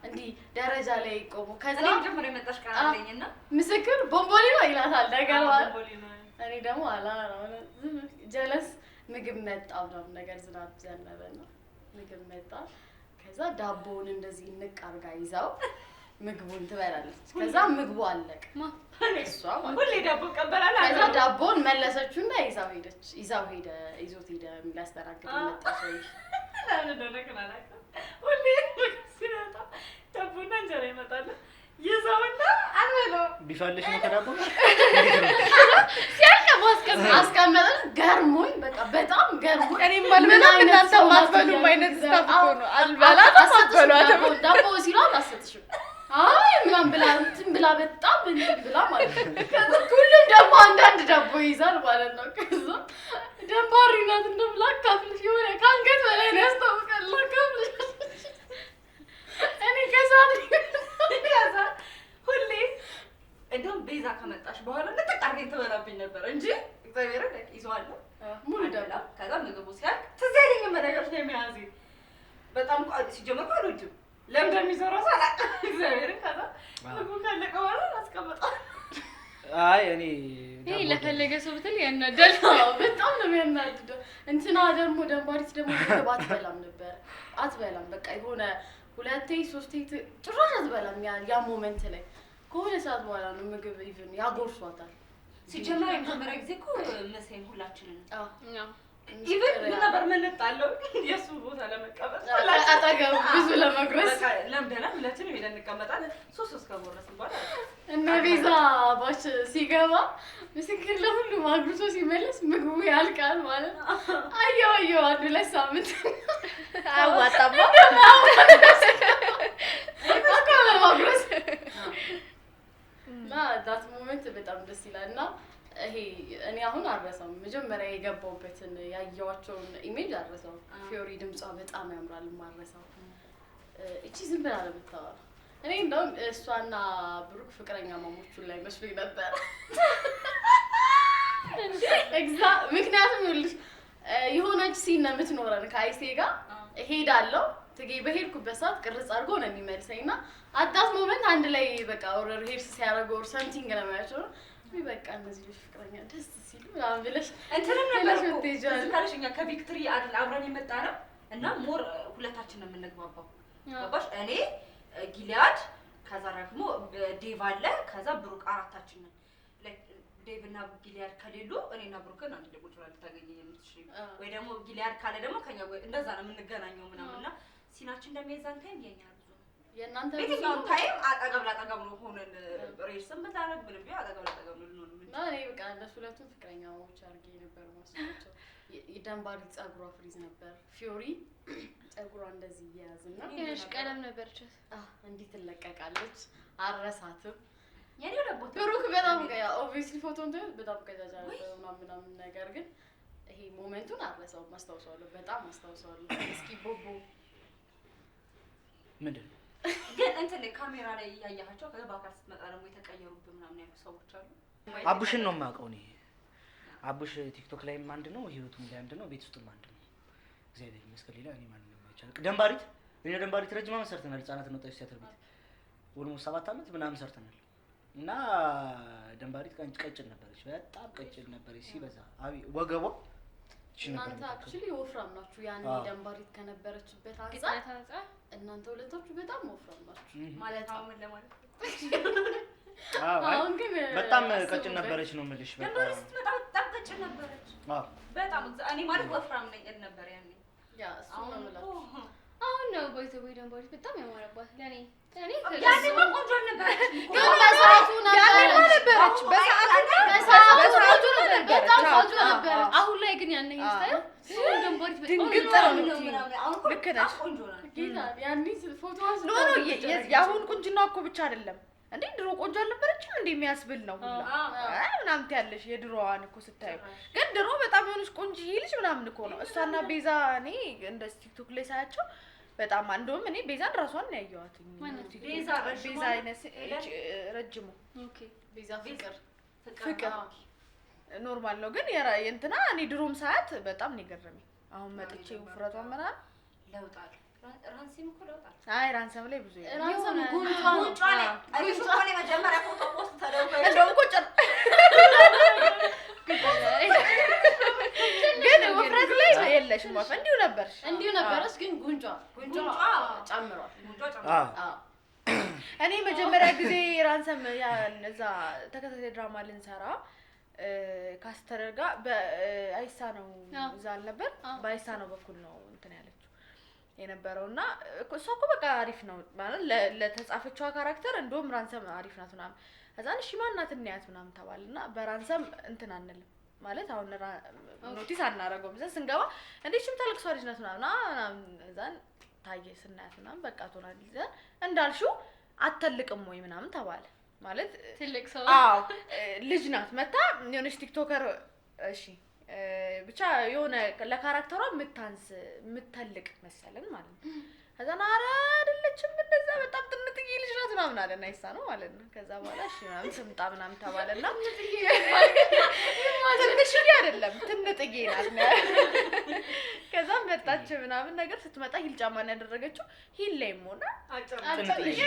እንዲህ ደረጃ ላይ ቆሞ ከዛ እኔ መጀመሪያ የመጣሽ ቀን አለኝና ምስክር ቦምቦሊኖ ይላታል ነገር ማለት እኔ ደግሞ ጀለስ ምግብ መጣ ምናምን ነገር ዝናብ ዘነበና ምግብ መጣ። ከዛ ዳቦውን እንደዚህ ንቅ አድርጋ ይዛው ምግቡን ትበላለች። ከዛ ምግቡ አለቀ። እሷ ማለት ሁሌ ዳቦ ቀበላላ። ከዛ ዳቦውን መለሰችውና ይዛው ሄደች። ይዛው ሄደ ይዞት ሄደ ሊያስተናግድ መጣ ሰው። ለምን እንደሆነ ግን አላውቅም። ሁሌ ምግብ ሲመጣ ዳቦና እንጀራ ይመጣል። ይዛውና አልበላውም። ቢፈልሽ ነው ከዳቦ ሲያልቅ ማስቀመጥ አስቀመጠን። ገርሞኝ በቃ በጣም ገርሞኝ። እኔም አልበላም እናንተም አትበሉም አይነት stuff እኮ ነው። አልበላትም አትበሏትም። ዳቦ ሲሏት አትሰጥሽም አይ ምናምን ብላ እንትን ብላ በጣም እንትን ብላ ማለት ነው። ሁሉም ደግሞ አንዳንድ ዳቦ ይይዛል ማለት ነው። ከዛ ደንባሪ ናት እንደውም ላካፍልሽ የሆነ ከአንገት በላይ ነው ያስታውቃል። ላካፍልሽ እኔ ከዛ ሁሌ እንደውም ቤዛ ከመጣሽ በኋላ ንጥቅ አድርገኝ ትበላብኝ ነበር እንጂ እግዚአብሔርን ይዘዋለሁ ሙሉ ዳቦ። ከዛ ምግቡ ሲያልቅ ትዝ አይለኝም በነገሮች ላይ መያዜ በጣም ሲጀመር እኮ አልወድም። ለምን እንደሚዞረው አላውቅም። እግዚአብሔርን ከዛ ምግቡ ካለቀ በኋላ አስቀምጠዋለሁ። አይ እኔ ይሄ ለፈለገ ሰው ብትል ያናዳል። በጣም ነው የሚያናድደው። እንትና ደግሞ ደንባሪት ደግሞ ምግብ አትበላም ነበር። አትበላም በቃ የሆነ ሁለቴ ሶስቴ ጭራሽ አትበላም። ያ moment ላይ ከሆነ ሰዓት በኋላ ነው ምግብ even ያጎርሷታል። ሲጀመር የመጀመሪያ ጊዜ እኮ መሰለኝ ሁላችንን even ምን ነበር የምንጣለው የእሱ ቦታ ለመቀመጥ አጠገቡ ብዙ ለመጉረስ ለምደናል። ሁላችንም ሄደን እንቀመጣለን። ሶስት ከጎረስን በኋላ እና ቤዛ batch ሲገባ ምስክር ለሁሉም አጉርሶ ሲመለስ ምግቡ ያልቃል ማለት ነው። አየሁ አየሁ አንድ ሁለት ሳምንት አያዋጣም በቃ ለማጉረስ እና that moment በጣም ደስ ይላል። እና ይሄ እኔ አሁን አልረሳውም። መጀመሪያ የገባሁበትን ያየኋቸውን image አልረሳውም። ፊዮሪ ድምጿ በጣም ያምራል። የማልረሳው እቺ ዝም ብላ ነው የምታወራው። እኔ እንደውም እሷና ብሩክ ፍቅረኛ ማሞቹን ላይ መስሎኝ ነበር። ምክንያቱም ይኸውልሽ የሆነች scene ነው የምትኖረን ከአይሴ ጋር እሄዳለሁ ትጌ በሄድኩበት ሰዓት ቅርጽ አድርጎ ነው የሚመልሰኝ እና at that moment አንድ ላይ በቃ or rehearse ሲያደርጉ or something ነው የማያቸው ነው በቃ እነዚህ ልጆች ፍቅረኛ ደስ ሲሉ ምናምን ብለሽ እንትንም ነበር እኮ ትዝ ካለሽ እኛ ከቪክትሪ አይደል አብረን የመጣ ነው እና more ሁለታችን ነው የምንግባባው። ገባሽ? እኔ ጊሊያድ፣ ከዛ ደግሞ ዴቭ አለ፣ ከዛ ብሩክ፣ አራታችን ነን። ዴቭ እና ጊሊያድ ከሌሉ እኔና ብሩክን አንድ ላይ ቁጭ ብለን ልታገኘኝ የምትችይው ወይ ደግሞ ጊሊያድ ካለ ደግሞ ከኛ እንደዛ ነው የምንገናኘው ምናምን እና scene ኣችን ደግሞ የዛን time የኛ ብዙ ነው። የእናንተ የትኛውን time አጠገብ ላጠገብ ነው ሆነን rehearse ም ብታረግ ምንም ቢሆን አጠገብ ላጠገብ ነው ልንሆን የምንችለው። እና እኔ በቃ እነሱ ሁለቱም ፍቅረኛሞች አድርጌ ነበር ማስባቸው። የደንባሪ ፀጉሯ frizz ነበር። ፊዮሪ ፀጉሯ እንደዚህ እየያዝና የሆነች ቀለም ነበረች። እንዲህ ትለቀቃለች። አልረሳትም። የኔ ለቦታ ብሩክ በጣም obviously ፎቶ እንትን በጣም ቀጫጫ ነበር ምናምን ምናምን ነገር ግን ይሄ moment ኡን አልረሳውም። አስታውሰዋለሁ፣ በጣም አስታውሰዋለሁ። እስኪ ቦቦ ምንድን ነው ግን እንትን ካሜራ ላይ እያያቸው ከዛ በአካል ስትመጣ ደግሞ የተቀየሩብህ ምናምን ያሉ ሰዎች አሉ። አቡሽን ነው የማውቀው እኔ። አቡሽ ቲክቶክ ላይም አንድ ነው፣ ህይወቱም ላይ አንድ ነው፣ ቤት ውስጥም አንድ ነው። እግዚአብሔር ይመስገን። ሌላ እኔ ማንንም አይቻልም። ደንባሪት እኔ ደንባሪት ረጅም ዓመት ሰርተናል። ህጻናትና ወጣቶች ቲያትር ቤት almost 7 ዓመት ምናምን ሰርተናል። እና ደንባሪት ቀጭን ነበረች፣ በጣም ቀጭን ነበረች ሲበዛ። ወገቧ እናንተ actually ወፍራም ናችሁ። ያኔ ደንባሪት ከነበረችበት አንፃር እናንተ ሁለታችሁ በጣም ወፍራም ናችሁ ማለት አሁን ለማለት አዎ፣ አይ አሁን ግን በጣም ቀጭን አስቡበት። ነበረች ነው የምልሽ። በቃ ደንበሪ ስትመጣ በጣም ቀጭን ነበረች። አዎ በጣም እኔ ማለት ወፍራም ነኝ እል ነበር ያኔ። ያ እሱ ነው አሁን የምላችሁ። እኮ አሁን ነው by the way ደንባሪት በጣም ያማረባት ለኔ ለኔ ያኔማ ቆንጆ አልነበረችም እኮ። ግን በሰዓቱ ያኔማ ነበረች። ነበረች በሰዓቱ በሰዓቱ በሰዓቱ ነበረች። በጣም ነበረች። ቆንጆ አዎ፣ ነበረች። አሁን ላይ ግን ያንን ስታየው ደንባሪት በጣም ድንግጥ ነው ምናምን የምትይው። ምናምን። አሁን እኮ ልክ በጣም ነሽ። ቆንጆ ናት። ጌታ ያኔ ፎቶዋን No no የአሁን ቁንጅና እኮ ብቻ አይደለም እንዴ፣ ድሮ ቆንጆ አልነበረችም እንዴ የሚያስብል ነው ሁላ። አይ ምናምን ትያለሽ የድሮዋን እኮ ስታዩ። ግን ድሮ በጣም የሆነች ቆንጅዬ ልጅ ምናምን እኮ ነው እሷና ቤዛ። እኔ እንደ ቲክቶክ ላይ ሳያቸው በጣም እንደውም እኔ ቤዛን ራሷን ነው ያየኋት። ማናት? ቲክቶክ ቤዛ ረጅሟ? ቤዛ አይነት ረጅሙ Okay ቤዛ ፍቅር ፍቅር normal ነው። ግን የእንትና እኔ ድሮም ሳያት በጣም ነው የገረመኝ። አሁን መጥቼ ውፍረቷ ምናምን ለውጥ አለ። ራንሲም እኮ ለውጥ አለ። አይ ራንሰም ላይ ብዙ የለም። ራንሰም የሆነ ጉንጯ ነው። ጉንጯ ላይ አሪፍ እኮ ነው። የመጀመሪያ ፎቶ post ተደርጎ እንደውም እኮ ግን ውፍረት ላይ የለሽም ወፍ እንዲሁ ነበርሽ። እንዲሁ ነበረች፣ ግን ጉንጯ ጉንጯ ጨምሯል። ጉንጯ ጨምሯል። አዎ አዎ እኔ መጀመሪያ ጊዜ ራንሰም እዛ ተከታታይ ድራማ ልንሰራ ካስተር ጋር በአይሳ ነው አዎ። እዛ አልነበር አዎ። በአይሳ ነው በኩል ነው እንትን ያለችው የነበረው እና እሷ እኮ በቃ አሪፍ ነው ማለት ለተጻፈችዋ character እንደውም ራንሰም አሪፍ ናት ምናምን። ከዛን እሺ ማናት እንያት ምናምን ተባለ እና በራንሰም እንትን አንልም ማለት አሁን notice አናደርገውም። እዛ ስንገባ እንዴ እሺ የምታለቅሷ ልጅ ናት ምናምን ምናምን እዛን ታየ ስናያት ምናምን በቃ ትሆናለች። እዛን እንዳልሽው አተልቅም ወይ ምናምን ተባለ ማለት ትልቅ ሰው አዎ ልጅ ናት መታ የሆነች TikToker እሺ ብቻ የሆነ ለ character ሯ የምታንስ የምተልቅ መሰለን ማለት ነው። ከዛ ኧረ አይደለችም እንደዛ በጣም ጥንጥዬ ልጅ ናት ምናምን አለ ናይሳ ነው ማለት ነው። ከዛ በኋላ እሺ ምናምን ስምጣ ምናምን ተባለና ትንሽዬ አይደለም ትንጥዬ ናት ነው። ከዛ መጣች ምናምን ነገር ስትመጣ heel ጫማ ነው ያደረገችው። heel ላይም ሆና ጥንጥዬ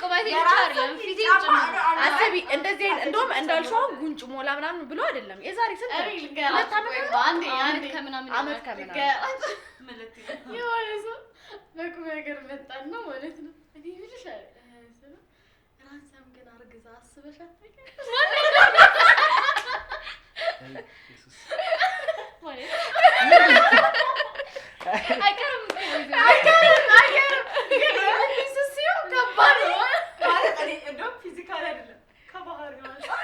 ቁመቴ ብቻ አይደለም ፊቴ ጭምር። አስቢ እንደዚህ አይነት እንደውም እንዳልሽው አሁን ጉንጭ ሞላ ምናምን ብሎ አይደለም የዛሬ ስንት እኔ ነው? ልንገራችሁ፣ ሁለት ዓመት ቆይ ነው? አንዴ ዓመት አንዴ ከምናምን ዓመት ይሆናል። ከምናምን ልንገራችሁ። የሆነ ሰው በቁም ነገር መጣና ማለት ነው እኔ የምልሽ አለ ስለው ራንሰም ግን አርግዛ አስበሽ አታውቂም? ኢየሱስ። ማለት አይቀርም እኮ አይቀርም አይቀርም፣ ግን እንዲህ ስትይው ከባድ ነው። ማለት እኔ እንደውም physical አይደለም ከባህሪዋ አንፃር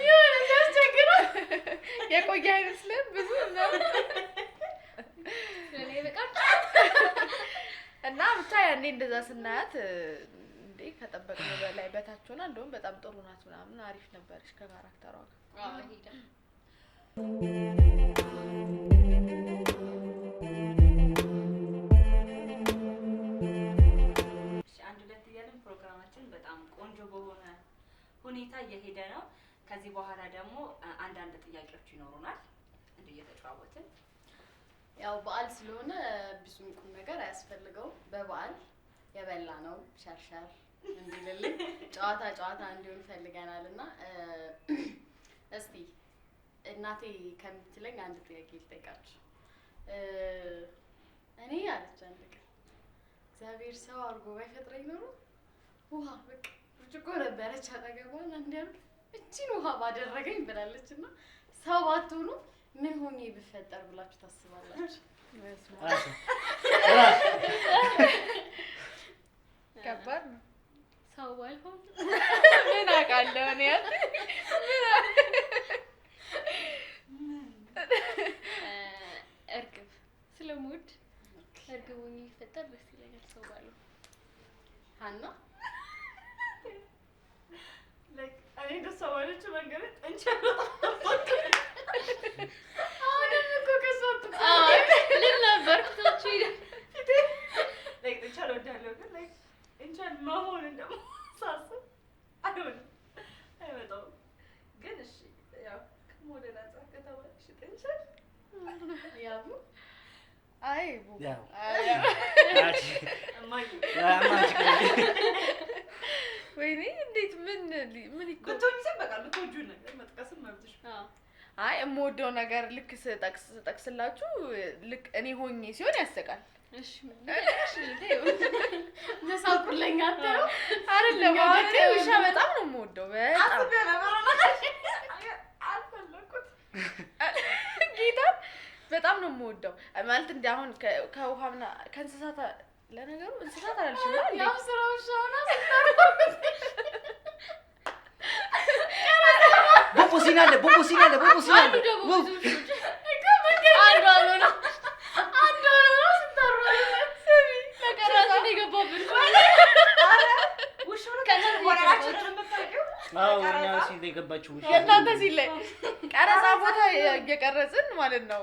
የሆነ ሲያስቸግረው የቆየ አይመስልም ብዙ ምናምን ለእኔ በቃ እና ብቻ ያኔ እንደዛ ስናያት እንዴ ከጠበቅነው በላይ በታች ሆና እንደውም በጣም ጥሩ ናት ምናምን አሪፍ ነበረች ከ character ሯ ጋር። አዎ ሄዳ እሺ አንድ ሁለት እያልን ፕሮግራማችን በጣም ቆንጆ በሆነ ሁኔታ እየሄደ ነው። ከዚህ በኋላ ደግሞ አንዳንድ ጥያቄዎች ይኖሩናል እንዲህ እየተጨዋወትን። ያው በዓል ስለሆነ ብዙም ቁም ነገር አያስፈልገውም። በበዓል የበላ ነው ሸርሸር እንዲልልን ጨዋታ ጨዋታ እንዲሆን ፈልገናል እና እስቲ እናቴ ከምትለኝ አንድ ጥያቄ ልጠይቃችሁ። እኔ አለች አንድ ቀን እግዚአብሔር ሰው አድርጎ ባይፈጥረኝ ኖሮ ውሃ በቃ ብርጭቆ ነበረች አጠገቧ እና እንዲያውም እቺን ውሃ ባደረገኝ ብላለች። እና ሰው ባትሆኑ ምን ሆኜ ብፈጠር ብላችሁ ታስባላችሁ? ራስ ራስ ከባድ ነው። ሰው ባልሆን ምን አውቃለሁ እኔ እርግብ ስለምወድ እርግብ ሆኜ ቢፈጠር ደስ ይለኛል። ሰው ባልሆን ሀና Like እኔ እንደሷ ባለችው መንገድ ጥንቸል አሁንም እኮ ከእሷ አትወጣም። ልል ነበር ትቼ Like ጥንቸል እወዳለሁ፣ ግን like ጥንቸል መሆን እንደማሳስብ አይሆንም፣ አይመጣውም። ግን እሺ ያው ከመውደድ አንፃር ከተባለ እሺ ጥንቸል ያቡ አይ ቡ ያው አይ አቺ እማዬ አማች ወይኔ እንዴት ምን ምን ይኮ ብትሆኚ ዝም በቃ ብትወጂውን ነገር መጥቀስም መብትሽ ነው። አይ የምወደው ነገር ልክ ስጠቅስላችሁ ልክ እኔ ሆኜ ሲሆን ያስቃል። እሺ መሳቁለኛ አትለው አይደለም። አሁን እኔ ውሻ በጣም ነው የምወደው፣ በጣም አስቤው ነበር እና አልፈለኩት። ጌታ በጣም ነው የምወደው። ማለት እንደ አሁን ከውሃ ከእንስሳት፣ ለነገሩ እንስሳት አላልሽም እንዴ? ያው ስራ ውሻ ሆና ቦቦ ሲን አለ፣ ቦቦ ሲን አለ፣ ቦቦ ሲን አለ። አንዱ ደግሞ ብዙ ውሾች አንዷ አልሆና አንዷ አልሆና ስታሯሩጥ ስሚ ለቀረጽ ነው የገባብን። ውሻውን ወረራችንን የምታውቂው አዎ እኛ ሲል ላይ የገባችው ውሻ የእናንተ ሲል ላይ ቀረጻ ቦታ እየቀረጽን ማለት ነው።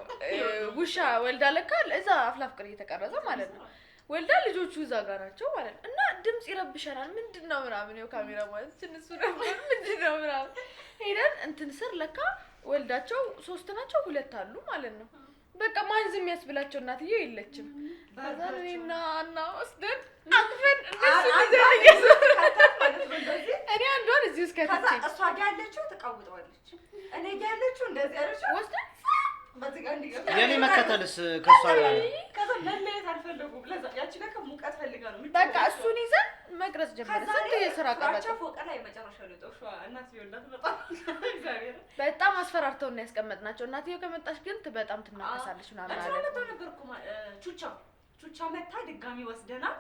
ውሻ ወልዳ ለካ እዛ አፍላፍቅር እየተቀረጸ ማለት ነው። ወልዳ ልጆቹ እዛ ጋር ናቸው ማለት ነው። እና ድምጽ ይረብሸናል። ምንድን ነው ምናምን፣ ያው ካሜራ ማለት እነሱ ነበር። ምንድን ነው ምናምን ሄደን እንትን ስር ለካ ወልዳቸው ሶስት ናቸው፣ ሁለት አሉ ማለት ነው። በቃ ማን ዝም ያስብላቸው፣ እናትዬው የለችም። ከዛ እኔና አና ወስደን አቅፈን እነሱ ይዘን እኔ አንዷን እዚህ ውስጥ ከዛ ከትቼ እሷ ጋ ያለችው ትቀውጠዋለች፣ እኔ ጋ ያለችው እንደዚህ ያለችው ወስደን በዚህ ጋር እንዲገባ የኔ መከተልስ ከእሷ ጋር ነው። ከዛ መለየት አልፈለጉም። ለዛ ያቺ ለካ ሙቀት ፈልጋ ነው በቃ እሱን ይዘን መቅረጽ ጀመረ። ከዛ ስንት እኔ የስራ ፍራቻ ቀረጽ ፎቅ ላይ መጨረሻ ነው የወጣው። እናት ቢወልዳት በጣም እግዚአብሔር በጣም አስፈራርተው ነው ያስቀመጥናቸው። እናትየው ከመጣች ግን በጣም ትናከሳለች ምናምን እንትና አለ። መታ ነበር እኮ ቹቻ ቹቻ መታ ድጋሚ ወስደናት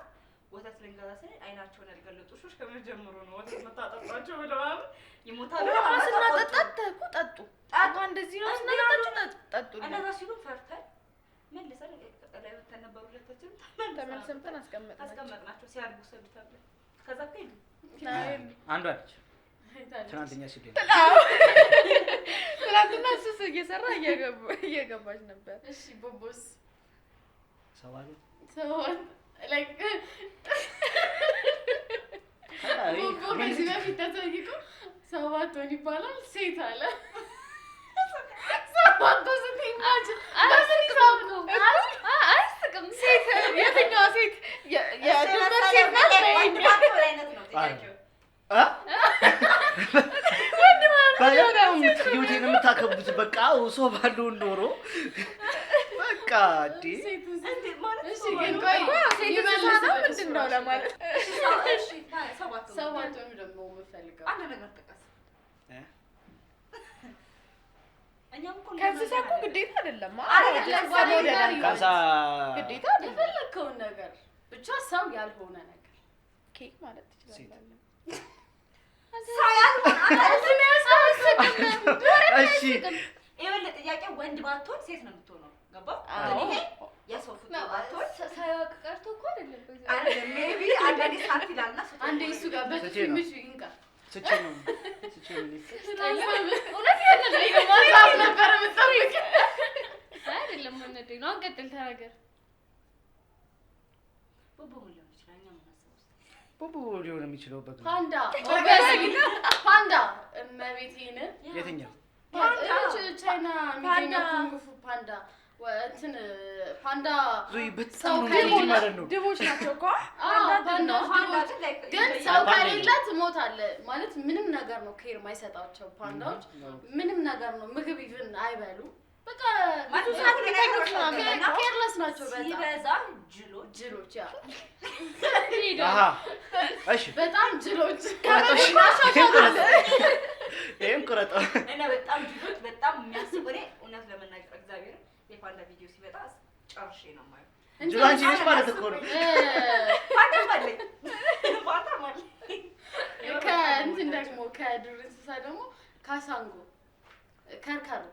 ወተት ልንገዛ ስንል አይናቸውን ያልገለጡ ውሾች ከመጀመሩ ነው ወተት መታጠጣቸው ብለው ምናምን ይሞታሉ። ውሃ ስናጠጣት እኮ ጠጡ። ውሃ እንደዚህ ነው ስናጠጣቸው ጠጡ። እንደዛ ሲሉ ፈርተን መልሰን ላይ ወተን ነበር ሁለታችንም ተመልሰን እንትን አስቀመጥናቸው። አስቀመጥናቸው ሲያድጉ ሰዱ ተብለን ከዛ እኮ ሄዱ። አንዷ አለች ትናንትኛ ሲል ላይ ትናንትና እሱ እየሰራ እየገባች ነበር። እሺ ቦቦስ ሰው አሉ። ሰውን like ቦቦ ከዚህ በፊት ተጠይቆ ሰባት ወን ይባላል ሴት አለ። ሰባት ስትይ imagine በምን ሂሳብ ነው? አያስቅም። ሴት የትኛዋ ሴት? የድመት ሴት ናት ወንድ ወይ? ባትሆን አይነት ነው ጥያቄው። እ? በጣም ህይወቴን የምታከቡት በቃ ሰው ባለውን ኖሮ በቃ እንዴ ሴት እንዴ ማለት እሺ ሰው ግን ባልሆን ቆይ ሴት ይመልስ እንስሳ ነው መልስ ምንድን ነው ራሱ። ለማለት እሺ ሰባት ሰባት ወን ደግሞ የምፈልገው አንድ ነገር ጥቀስ። እ? እኛም እኮ ከእንስሳ እኮ ግዴታ አይደለም። አይደለም፣ አይደለም ሰው መውደድ ጋር ከዛ ግዴታ አይደለም። የፈለግከውን ነገር ብቻ ሰው ያልሆነ ነገር ኬክ ማለት ትችላለህ። ሰው ያልሆነ እሺ ይኸውልህ ጥያቄ ወንድ ባትሆን ሴት ነው የምትሆነው። ገባ? አዎ። ይሄ የሰው ፍጡር ባትሆን ሳያውቅ ቀርቶ እኮ አይደለም። አይደለም። maybe አንዳንዴ ሳት ይላልና ስትሆን አንዴ እሱ ጋር በጥፊ ስቼ ነው። ምቹ ይንቃ ስቼ ነው ስቼ ነው እውነት ያነደኝ ነው ማለት ዛፍ ነበር የምትጠብቅ። አይደለም አነደኝ ነው። አሁን ቀጥል ተናገር። ቦቦ ምን ሊሆን ይችላል? እኛ የምናስበው ውስጥ ቦቦ ሊሆን የሚችለው በግ ነው። ፓንዳ obviously ፓንዳ እመቤቴን የትኛው ፓንዳ። ቻይና የሚገኘው ኩንግፉ ፓንዳ እንትን ፓንዳ ዙይ በጣም ሰው ነው ከሌለ- የሚወዱት ማለት ነው። ድቦች ናቸው እኮ። አዎ፣ ፓንዳዎች ፓንዳ ድቦች ግን like ግን ሰው ፓንዳ ከሌለ ትሞታለህ ማለት ምንም ነገር ነው care ማይሰጣቸው ፓንዳዎች ምንም ነገር ነው ምግብ even አይበሉ በቃ ማለት ብዙ ሰዓት የሚተኙት ምናምን ነው። careless ናቸው በጣም ሲበዛ ጅሎች ጅሎች yeah አሃ እሺ በጣም ጅሎች ይሄን ቁረጠው። እና በጣም ጅሎች በጣም የሚያስቡ እኔ እውነት ለመናገር እግዚአብሔርን የፓንዳ ቪዲዮ ሲመጣ ጨርሼ ነው የማየው። ጅሎ አንቺ ነሽ ማለት እኮ ነው። ፓንዳም አለኝ ፓንዳም አለኝ። ከእንትን ደግሞ ከዱር እንስሳ ደግሞ ካሳንጎ ከርከሮ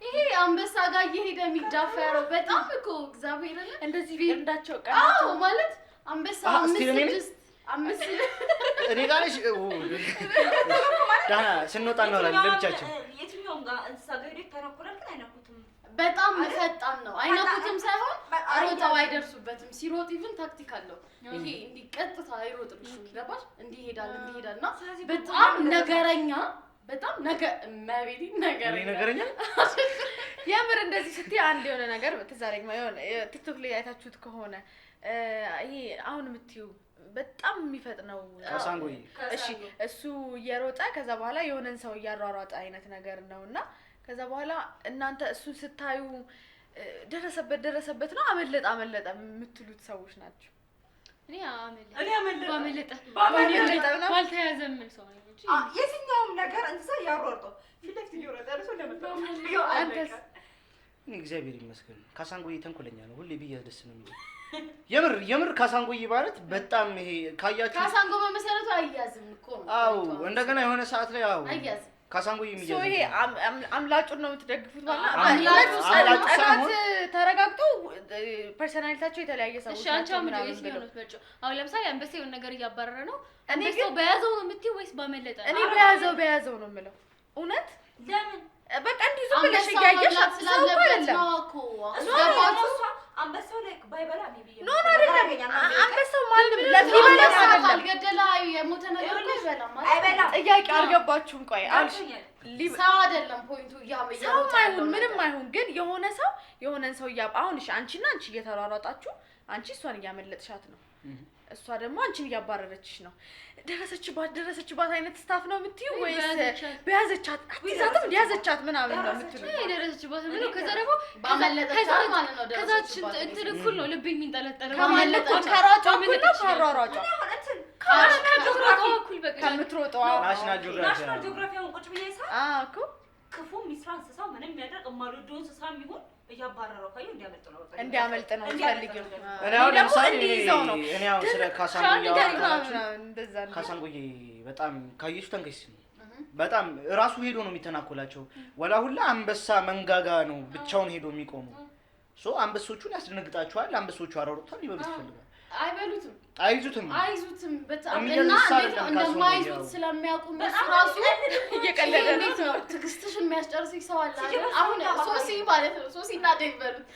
ይሄ አንበሳ ጋር እየሄደ የሚዳፈረው በጣም እኮ እግዚአብሔርን እንደዚህ እንዳቸው አዎ ቀናቸው ማለት አንበሳ አዎ፣ አምስት እስቲ እኔ ነኝ? ስድስት አምስት እኔ ጋር ነሽ? ደህና ስንወጣ እናወራለን ለብቻችን። የትኛውም ጋር እንስሳ ጋር ሄዶ ይተነኮላል፣ ግን አይነኩትም። በጣም ፈጣን ነው። አይነኩትም ሳይሆን ሮጠው አይደርሱበትም። ሲሮጥ even tactic አለው። ይሄ እንዲህ ቀጥታ አይሮጥልሽም። ገባሽ? እንዲህ ይሄዳል እንዲህ ይሄዳል እና ስለዚህ በጣም ነገረኛ በጣም ነገ እመቤቴ እኔ ነገረኛ ነገረኛ የምር እንደዚህ ስትይ አንድ የሆነ ነገር ትዝ አለኝ። የሆነ ቲክቶክ ላይ አይታችሁት ከሆነ ይሄ አሁን የምትይው በጣም የሚፈጥነው ካሳንጎዬ እሺ እሱ እየሮጠ ከዛ በኋላ የሆነን ሰው እያሯሯጠ አይነት ነገር ነው እና ከዛ በኋላ እናንተ እሱን ስታዩ ደረሰበት ደረሰበት ነው አመለጠ አመለጠ የምትሉት ሰዎች ናቸው። እኔ አመለጠ ባመለጠ ባልተያዘም ሰው ነኝ እንጂ የትኛውም ነገር እንስሳ ያሯርጠው ፊት ለፊት እየሮጠ ያለ ሰው ለመጣ አንተስ? እኔ እግዚአብሔር ይመስገን ካሳንጎዬ ተንኮለኛ ነው። ሁሌ ቢያዝ ደስ ነው የሚለው። የምር የምር ካሳንጎዬ ማለት በጣም ይሄ ካያችሁ ካሳንጎ በመሰረቱ አይያዝም እኮ ነው። አዎ እንደገና የሆነ ሰዓት ላይ አዎ አይያዝም ካሳንጎዬ የሚያዝ so ይሄ አምላጩን ነው የምትደግፉት ማለት ነው። አምላጩ ጠላት ተረጋግጦ personality ያቸው የተለያየ ሰዎች እሺ አንቺ አሁን ምንድን ነው የምትመርጪው? አሁን ለምሳሌ አንበሳ የሆነ ነገር እያባረረ ነው። አንበሳው በያዘው ነው የምትይው ወይስ ባመለጠ? እኔ በያዘው ነው የምለው። እውነት ለምን በቃ እንዲሁ ዝም ብለሽ እያየሽ ስላለበት ነው እኮ አንበሳው ላይ ባይበላ maybe no no አይደለም። አንበሳው ማንም ለሚበላ አይደለም። ካልገደለ የሞተ ነገር እኮ አይበላም አይበላም። ጥያቄ አልገባችሁም? ቆይ አልሽ ሰው አይደለም point ኡ ሰውም አይሁን ምንም አይሁን ግን የሆነ ሰው የሆነን ሰው አሁን እሺ አንቺና አንቺ እየተሯሯጣችሁ አንቺ እሷን እያመለጥሻት ነው፣ እሷ ደግሞ አንቺን እያባረረችሽ ነው። ደረሰችባት አይነት stuff ነው የምትይው ወይስ በያዘቻት አትይዛትም ያዘቻት ምናምን ነው የምትሉ? ደረሰችባት ነው። ከዛ ደግሞ ባመለጠቻት ማለት ነው። ከዛች እንትን እኩል ነው ልብ የሚንጠለጠለው ከሯጯ እኩል ነው ከሯሯጯ ከምትሮጠዋ እኩል በቃ ከምትሮጠዋ National Geography National Geography አሁን ቁጭ ብዬ ሳይ እኮ ክፉ የሚስራ እንስሳው ምንም የሚያደርግ የማልወደው እንስሳ የሚሆን እያባረረው ካየሁ እንዲያመልጥ ነው በቃ እንዲያመልጥ ነው የምትፈልጊው። እኔ አሁን ለምሳሌ እንዲይዘው ነው። እኔ አሁን ስለ ካሳንጎዬ ካሳንጎዬ በጣም ካየሽ ተንከስ ነው። በጣም ራሱ ሄዶ ነው የሚተናኮላቸው። ወላ ሁላ አንበሳ መንጋጋ ነው ብቻውን ሄዶ የሚቆመው። so አንበሶቹን ያስደነግጣቸዋል። አንበሶቹ አራሩታል፣ ሊበሉት ይፈልጋል። አይበሉትም፣ አይዙትም አይዙትም በጣም እና እንዴት ነው እንደማይዙት ስለሚያውቁ እነሱ ራሱ እየቀለደ ነው። እንዴት ነው ትዕግስትሽን የሚያስጨርስሽ ሰው አለ አይደል? አሁን ሶሲ ማለት ነው ሶሲ እና ዴቭ በሉት።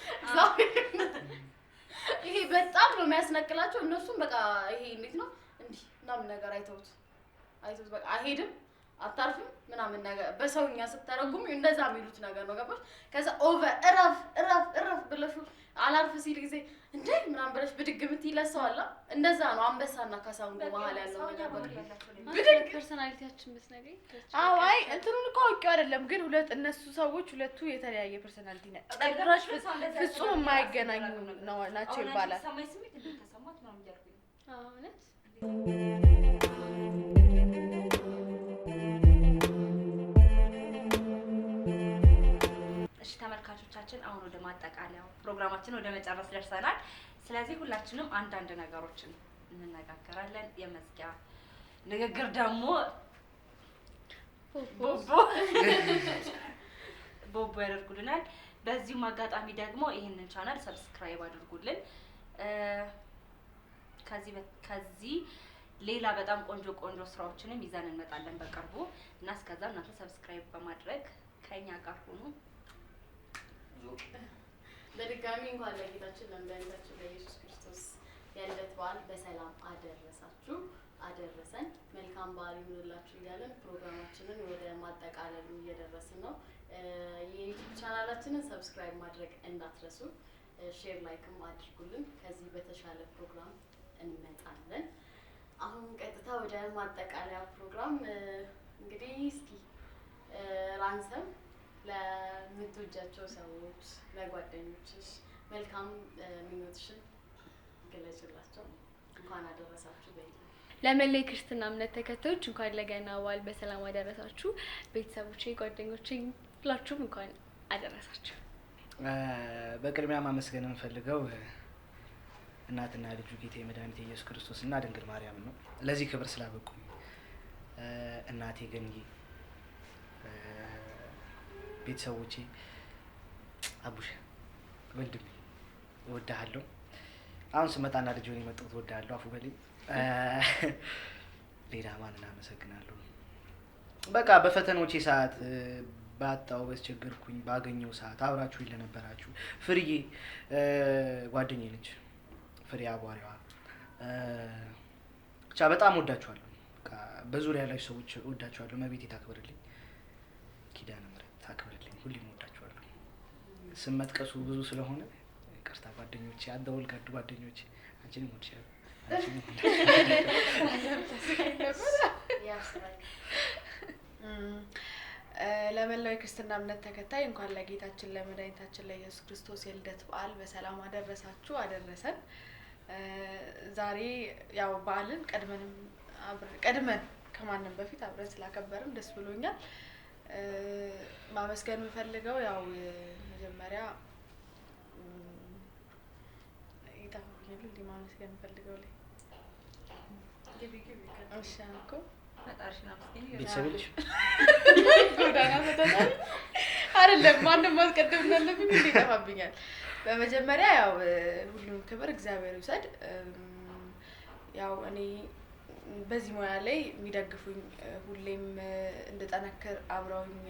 ይሄ በጣም ነው የሚያስነቅላቸው። እነሱም በቃ ይሄ እንዴት ነው እንዲህ ምናምን ነገር አይተውት በቃ አይሄድም አታርፍም ምናምን ነገር በሰውኛ ስተረጉም እንደዛ የሚሉት ነገር ነው። ገባሽ? ከዛ over እረፍ እረፍ እረፍ ብለሽ አላርፍ ሲል ጊዜ እንዴ ምናምን ብለሽ ብድግ የምትይ ለሰው አለ። እንደዛ ነው አንበሳና ካሳንጎ መሀል ያለው ነገር በቃ ብድግ personality ያችን ብትነግሪኝ። አዎ አይ እንትኑን እኮ አውቄው አይደለም ግን ሁለት እነሱ ሰዎች ሁለቱ የተለያየ personality ናቸው። ጭራሽ ፍጹም የማይገናኙ ናቸው ይባላል። ሰማይ ስሜት እንዴት ተሰማት ምናምን እያልኩኝ አዎ እውነት ተመልካቾቻችን አሁን ወደ ማጠቃለያው ፕሮግራማችን ወደ መጨረስ ደርሰናል። ስለዚህ ሁላችንም አንዳንድ ነገሮችን እንነጋገራለን። የመዝጊያ ንግግር ደግሞ ቦቦ ያደርጉልናል። በዚሁም አጋጣሚ ደግሞ ይህንን channel subscribe አድርጉልን። ከዚህ ሌላ በጣም ቆንጆ ቆንጆ ስራዎችንም ይዘን እንመጣለን በቅርቡ እና እስከዛ እናንተ subscribe በማድረግ ከኛ ጋር ሁኑ። በድጋሚ እንኳን ለጌታችን ለመድኃኒታችን ለኢየሱስ ክርስቶስ የልደት በዓል በሰላም አደረሳችሁ አደረሰን። መልካም በዓል ይሁንላችሁ እያለን ፕሮግራማችንን ወደ ማጠቃለሉ እየደረስን ነው። የ YouTube channel ኣችንን subscribe ማድረግ እንዳትረሱ፣ share like ም አድርጉልን። ከዚህ በተሻለ ፕሮግራም እንመጣለን። አሁን ቀጥታ ወደ ማጠቃለያ ፕሮግራም እንግዲህ እስኪ ራንሰም ለምትወጃቸው ሰዎች ለጓደኞችሽ መልካም ምኞትሽን ግለጭላቸው። እንኳን አደረሳችሁ በይ። ለመላው የክርስትና እምነት ተከታዮች እንኳን ለገና በዓል በሰላም አደረሳችሁ። ቤተሰቦቼ፣ ጓደኞቼ ሁላችሁም እንኳን አደረሳችሁ። በቅድሚያ ማመስገን የምፈልገው እናትና ልጁ ጌታ መድኃኒቴ ኢየሱስ ክርስቶስ እና ድንግል ማርያም ነው ለዚህ ክብር ስላበቁኝ። እናቴ ገንዬ፣ ቤተሰቦቼ፣ አቡሽ ወንድሜ እወድሃለሁ። አሁን ስመጣና ልጅ ሆኜ የመጣሁት እወድሃለሁ፣ አፉ በለኝ። ሌላ ማንን አመሰግናለሁ? በቃ በፈተኖቼ ሰዓት ባጣው በስቸገርኩኝ ባገኘው ሰዓት አብራችሁ ለነበራችሁ ፍርዬ ጓደኛዬ ነች፣ ፍሬ አቧሪዋ ብቻ በጣም እወዳችኋለሁ። በቃ በዙሪያ ያላችሁ ሰዎች እወዳችኋለሁ። እመቤቴ ታክብርልኝ፣ ኪዳነ ምሕረት ታክብርልኝ። ሁሌም እወዳችኋለሁ። ስም መጥቀሱ ብዙ ስለሆነ ይቅርታ ጓደኞቼ፣ አደውል ጋድ ጓደኞቼ፣ አንቺንም እወድሻለሁ። ለመላው የክርስትና እምነት ተከታይ እንኳን ለጌታችን ለመድኃኒታችን ለኢየሱስ ክርስቶስ የልደት በዓል በሰላም አደረሳችሁ አደረሰን። ዛሬ ያው በዓልን ቀድመን ከማንም በፊት አብረን ስላከበርን ደስ ብሎኛል። ማመስገን የምፈልገው ያው መጀመሪያ ይጣፍኛል እንዴ ማመስገን የምፈልገው ላይ እሺ አንኮ ፈጣሪሽን አመስግኝ። ቤተሰብ የለሽ? ጎዳና ተዳዳሪ አይደለም፣ ማንም ማስቀደም እንዳለብኝ እንዴ ይጠፋብኛል። በመጀመሪያ ያው ሁሉም ክብር እግዚአብሔር ይውሰድ። ያው እኔ በዚህ ሙያ ላይ የሚደግፉኝ ሁሌም እንድጠነክር አብረውኝ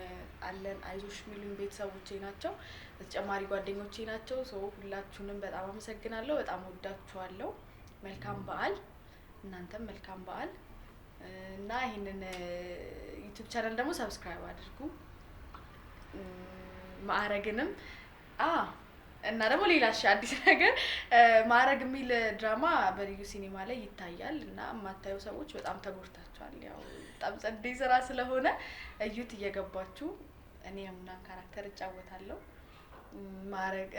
አለን አይዞሽ የሚሉኝ ቤተሰቦቼ ናቸው። በተጨማሪ ጓደኞቼ ናቸው። ሰው ሁላችሁንም በጣም አመሰግናለሁ። በጣም ወዳችኋለሁ። መልካም በዓል። እናንተም መልካም በዓል እና ይሄንን YouTube channel ደግሞ subscribe አድርጉ። ማዕረግንም እና ደግሞ ሌላ አዲስ ነገር ማዕረግ የሚል ድራማ በልዩ ሲኒማ ላይ ይታያል እና የማታዩ ሰዎች በጣም ተጎድታችኋል። ያው በጣም ጸዴ ስራ ስለሆነ እዩት እየገባችሁ። እኔ የሙናን character እጫወታለሁ። ማዕረግ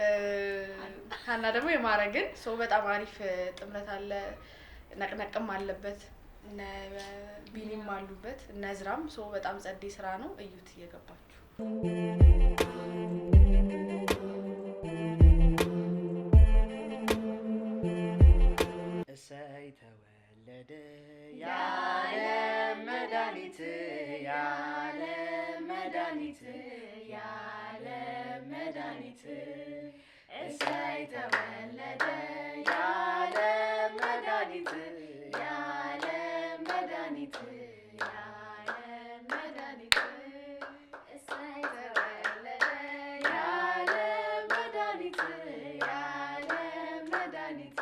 ሀና ደግሞ የማዕረግን ሰው በጣም አሪፍ ጥምረት አለ። ነቅነቅም አለበት፣ እነ ቢኒም አሉበት፣ እነ እዝራም ሰው በጣም ጸዴ ስራ ነው። እዩት እየገባችሁ። እሰይ ተወለደ የዓለም መድኃኒት የዓለም መድኃኒት የዓለም መድኃኒት እሰይ ተወለደ የዓለም መድኃኒት የዓለም መድኃኒት የዓለም መድኃኒት እሰይ ተወለደ የዓለም መድኃኒት የዓለም መድኃኒት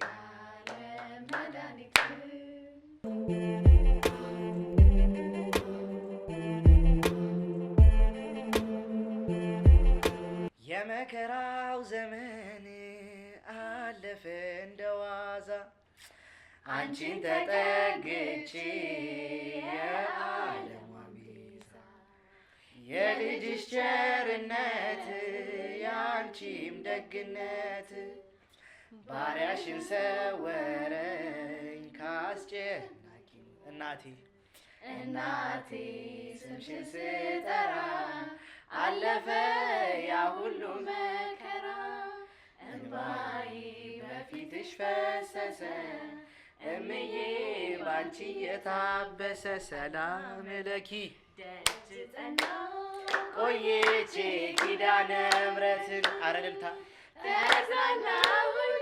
የዓለም መድኃኒት። የመከራው ዘመን አለፈ እንደዋዛ አንቺን ተጠግቼ የዓለሟ ቤዛ የልጅሽ ቸርነት የአንቺም ደግነት ባሪያሽን ሰወረኝ ካስጨናቂ እናቴ እናቴ ስምሽን ስጠራ አለፈ ያ ሁሉ መከራ እንባዬ በፊትሽ ፈሰሰ እምዬ ባንቺ የታበሰ ሰላም ለኪ ደጅ ጠና ቆይቼ ኪዳነ ምሕረትን ኧረ እልልታ ተጽናናሁኝ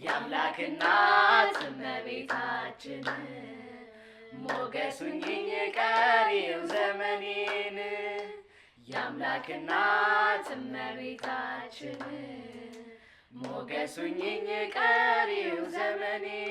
የአምላክ እናት እመቤታችን ሞገሱኝኝ ቀሪው ዘመኔን የአምላክ እናት እመቤታችን ሞገሱኝኝ ቀሪው ዘመኔን።